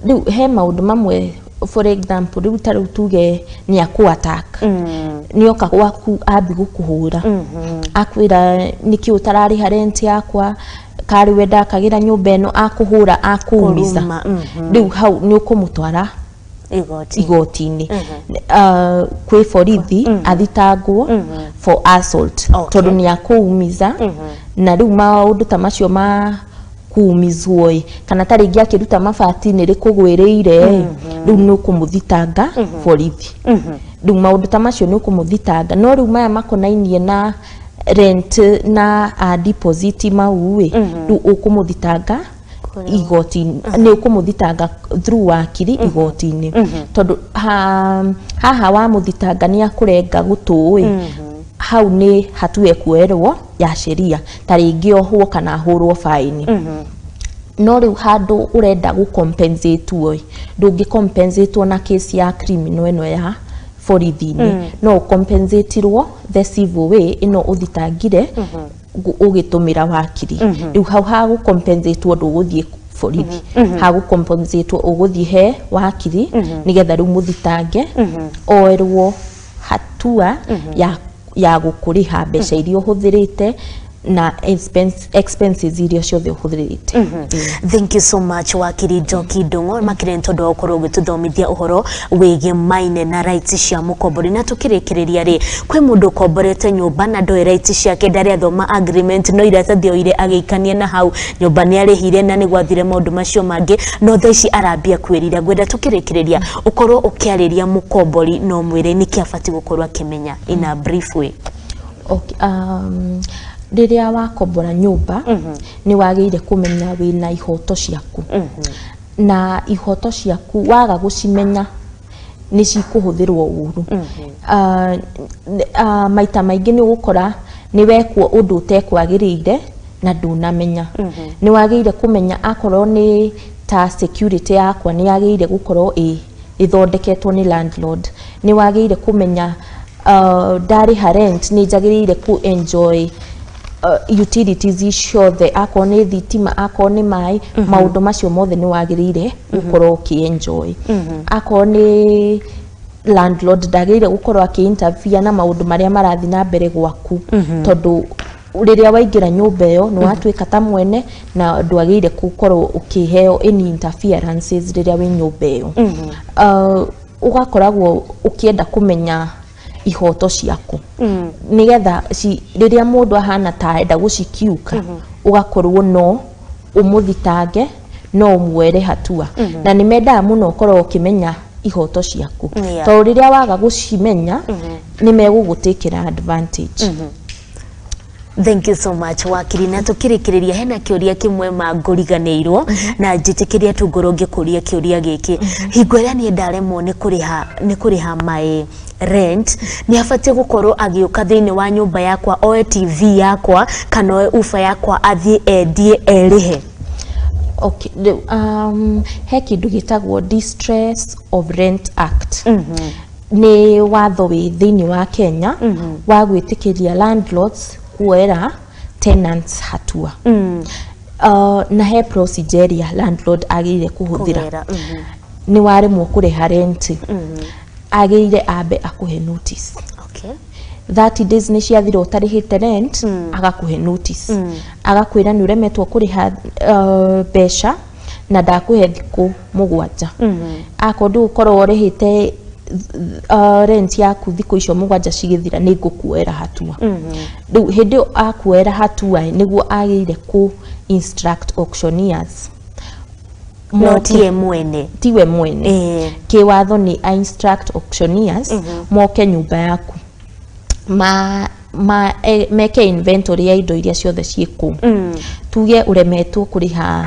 Rĩu he maũndũ mamwe, for example rĩu ta rĩu tuge nĩ akũ attack, nĩ oka gwaku ambi gũkũhũra, akwĩra nĩkĩ ũtararĩha rent yakwa, karĩ we ndakagĩra nyũmba ĩno, akũhũra, akũumiza. Kũruma. Rĩu hau nĩ ũkũmũtwara igoti igoti-inĩ, kwĩ borithi, athitangwo for assault, tondũ nĩ akũumiza. Na rĩu maũndũ ta macio ma kumizwo ĩ, kana ta rĩngĩ akĩruta mabati nĩ rĩkũgwĩrĩire ĩ, rĩu nĩ ũkũmũthitanga borithi. Rĩu maũndũ ta macio nĩ ũkũmũthitanga, no rĩu maya makonainie na rent na deposit mau ĩ, rĩu ũkũmũthitanga igoti, nĩ ũkũmũthitanga through wakiri igoti-inĩ, tondũ haha wamũthitanga nĩ akũrenga gũtũ ĩ, hau nĩ hatua ekuoerwo ya sheria, ta rĩngĩ ohwo kana ahũrwo faini. No rĩu handũ ũrenda gũ compensate ĩ, ndũngĩ compensate na case ya criminal ĩno ya borithi-inĩ. No ũcompensatirwo the civil way ĩno ũthitangire ũgĩtũmĩra wakiri. Rĩu hau ha gũcompensatwo ndũgũthiĩ borithi, ha gũcompensatwo ũgũthiĩ he wakiri, nĩgetha rĩu mũthitange oerwo hatua ya gũkũrĩha mbeca iria ũhũthĩrĩte na expenses iria ciothe ũhũthĩrĩte. Thank you so much, wakiri Njoki Ndung'u, makĩria nĩ tondũ wa gũkorwo ũgĩtũthomithia ũhoro wĩgiĩ maine na rights cia mũkombori. Na tũkĩrĩkĩrĩria rĩ, kwĩ mũndũ ũkomborete nyũmba na ndoĩ rights ciake, ndarĩ athoma agreement, no iratathi oire agĩikania na hau nyũmba, nĩ arĩhire na nĩ gwathire maũndũ macio mangĩ, no thaa ici arambia kwĩrira. Ngwenda tũkĩrĩkĩrĩria ũkorwo ũkĩarĩria mũkombori no mwĩre nĩkĩ abatiĩ gũkorwo akĩmenya in a brief way. Okay, rĩrĩa wakombora nyũmba, nĩ wagĩrĩire kũmenya wĩna ihoto ciaku, na ihoto ciaku waga gũcimenya nĩ cikũhũthĩrwo ũru. Maita maingĩ nĩ ũgũkora nĩ wekwo ũndũ ũtekwagĩrĩire na ndũnamenya. Nĩ wagĩrĩire kũmenya akorwo nĩ ta security yakwa nĩ yagĩrĩire gũkorwo ĩ ĩthondeketwo nĩ landlord. Nĩ wagĩrĩire kũmenya ndarĩha rent nĩ njagĩrĩire ku enjoy Utilities ciothe, akorwo nĩ thitima, akorwo nĩ maĩ, maũndũ macio mothe nĩ wagĩrĩire gũkorwo ũkĩ-enjoy. Akorwo nĩ landlord, ndagĩrĩire gũkorwo akĩ-interfere na maũndũ marĩa marathiĩ na mbere gwaku, tondũ rĩrĩa waingĩra nyũmba ĩyo nĩ watuĩka ta mwene na ndwagĩrĩire gũkorwo ũkĩheo any interferences rĩrĩa wĩ nyũmba ĩyo. Ũgakoragwo ũkĩenda kũmenya ihoto ciaku, nĩgetha rĩrĩa mũndũ ahana ta enda gũcikiuka, ũgakorwo no ũmũthitange, no ũmuere hatua. Na nĩ mendaga mũno ũkorwo ũkĩmenya ihoto ciaku, tondũ rĩrĩa waga gũcimenya nĩ megũgũtĩkĩra advantage. Thank you so much, wakiri. Na tukirikiria, hena kiuria kimwe mangũriganĩirwo na njĩtĩkĩria tu ngorwo ngĩkũria kĩũria gĩkĩ. Hingo ĩrĩa niĩ ndaremwo nĩ kũrĩha my rent, nĩ abatiĩ gũkorwo agĩũka thĩinĩ wa nyũmba yakwa, oe TV yakwa kana oe ufa yakwa, athiĩ endie erĩhe? Okay, rĩu he kĩndũ gĩtagwo Distress of Rent Act. Nĩ watho wĩ thĩinĩ wa Kenya wa gwĩtĩkĩria landlords kuoera tenants hatua. Na he procedure ĩrĩa landlord agĩrĩire kũhũthĩra. Kũgera. Nĩ waremwo kũrĩha rent, agĩrĩire ambe akũhe notice. 30 days nĩ ciathira ũtarĩhĩte rent, agakũhe notice, agakwĩra nĩ ũremetwo kũrĩha mbeca na ndakũhe thikũ 7. Akorwo ndũgũkorwo ũrĩhĩte rent yaku thikũ icio 7 cigĩthira, nĩ ngũkuoera hatua. Rĩu hĩndĩ ĩyo akuoera hatua ĩ, nĩguo agĩrĩire kũ instruct auctioneers. No tiwe mwene. Tiwe mwene. Kĩwatho nĩ a instruct auctioneers moke nyũmba yaku, ma meke inventory ya indo iria ciothe ciĩ kũu. Tuge ũremetwo kũrĩha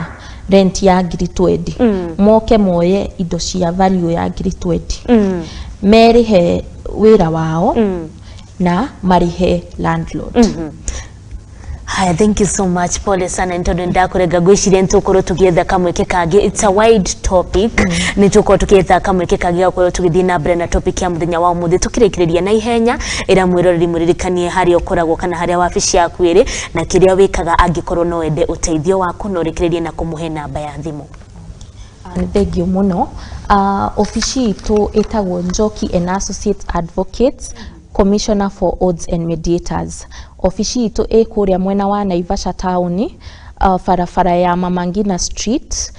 rent ya 20,000, moke moye indo cia value ya 20,000, merĩhe wĩra wao na marĩhe landlord. Haya, thank you so much. Pole sana nĩ tondũ ndakũrenga. Ngwĩciria nĩ tũgũkorwo tũgĩetha kamweke kangĩ. It's a wide topic. Nĩ tũgũkorwo tũgĩetha kamweke kangĩ ga gũkorwo tũgĩthiĩ na mbere na topic ya mũthenya wa ũmũthĩ. Tũkĩrĩkĩrĩria na ihenya, ĩra mwĩroreri mũririkanie harĩa ũkoragwo kana harĩa wabici yaku ĩrĩ na kĩrĩa wĩkaga angĩkorwo no wende ũteithio waku, na ũrĩkĩrĩrie na kũmũhe namba ya thimũ. Nĩ thengiũ mũno. Obici itũ ĩtagwo Njoki and Associates Advocates, Commissioner for Oaths and Mediators. Obici itũ ĩ kũrĩa mwena wa Naivasha taũni, barabara ya Mama Ngina Street,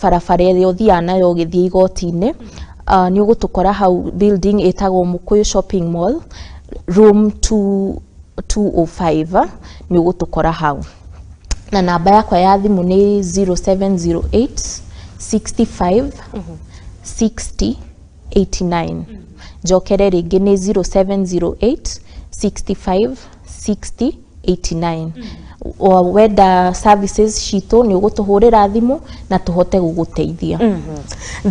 barabara ĩrĩa ũthiaga nayo ũgĩthiĩ igoti-inĩ. Nĩ ũgũtũkora hau, building ĩtagwo Mũkũyũ Shopping Mall, room 2 205. Nĩ ũgũtũkora hau, na namba yakwa ya thimũ nĩ 0708 65 60 89. Njokere rĩngĩ, nĩ 0708 65 60 89. Wenda services citũ, nĩ ũgũtũhũrĩra thimũ na tũhote gũgũteithia.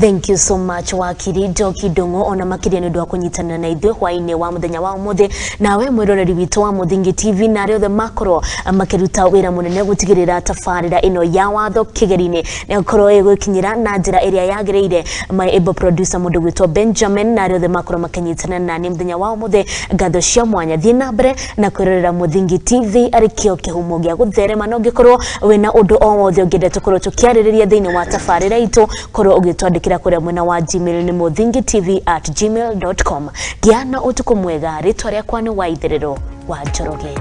Thank you so much, wakiri Njoki Ndung'u, ona makĩria nĩ ũndũ wa kũnyitanĩra na ithuĩ hwaĩ-inĩ wa mũthenya wa ũmũthĩ. Nawe mwĩroreri witũ wa Mũthingi TV na arĩa othe makorwo makĩruta wĩra mũnene gũtigĩrĩra tabarĩra ĩno ya watho kĩgeri-inĩ nĩ gũkorwo ĩgũkinyĩra na njĩra ĩrĩa yagĩrĩire, my able producer mũndũ gwĩtwo Benjamin, na arĩa othe makorwo makĩnyitanĩra na niĩ mũthenya wa ũmũthĩ, ngatho cia mwanya. Thiĩ na mbere na kwĩrorera Mũthingi TV arĩ kĩo kĩhumo gĩa gũtherema, na ũngĩkorwo wĩna ũndũ o wothe ũngĩenda tũkorwo tũkĩarĩrĩria thĩinĩ wa tabarĩra itũ, korwo ũgĩtwandĩkĩra kũrĩa mwena wa Gmail, nĩ muthingitv@gmail.com. Gĩa na ũtukũ mwega. Rĩtwa rĩakwa nĩ Waitherero wa Njoroge.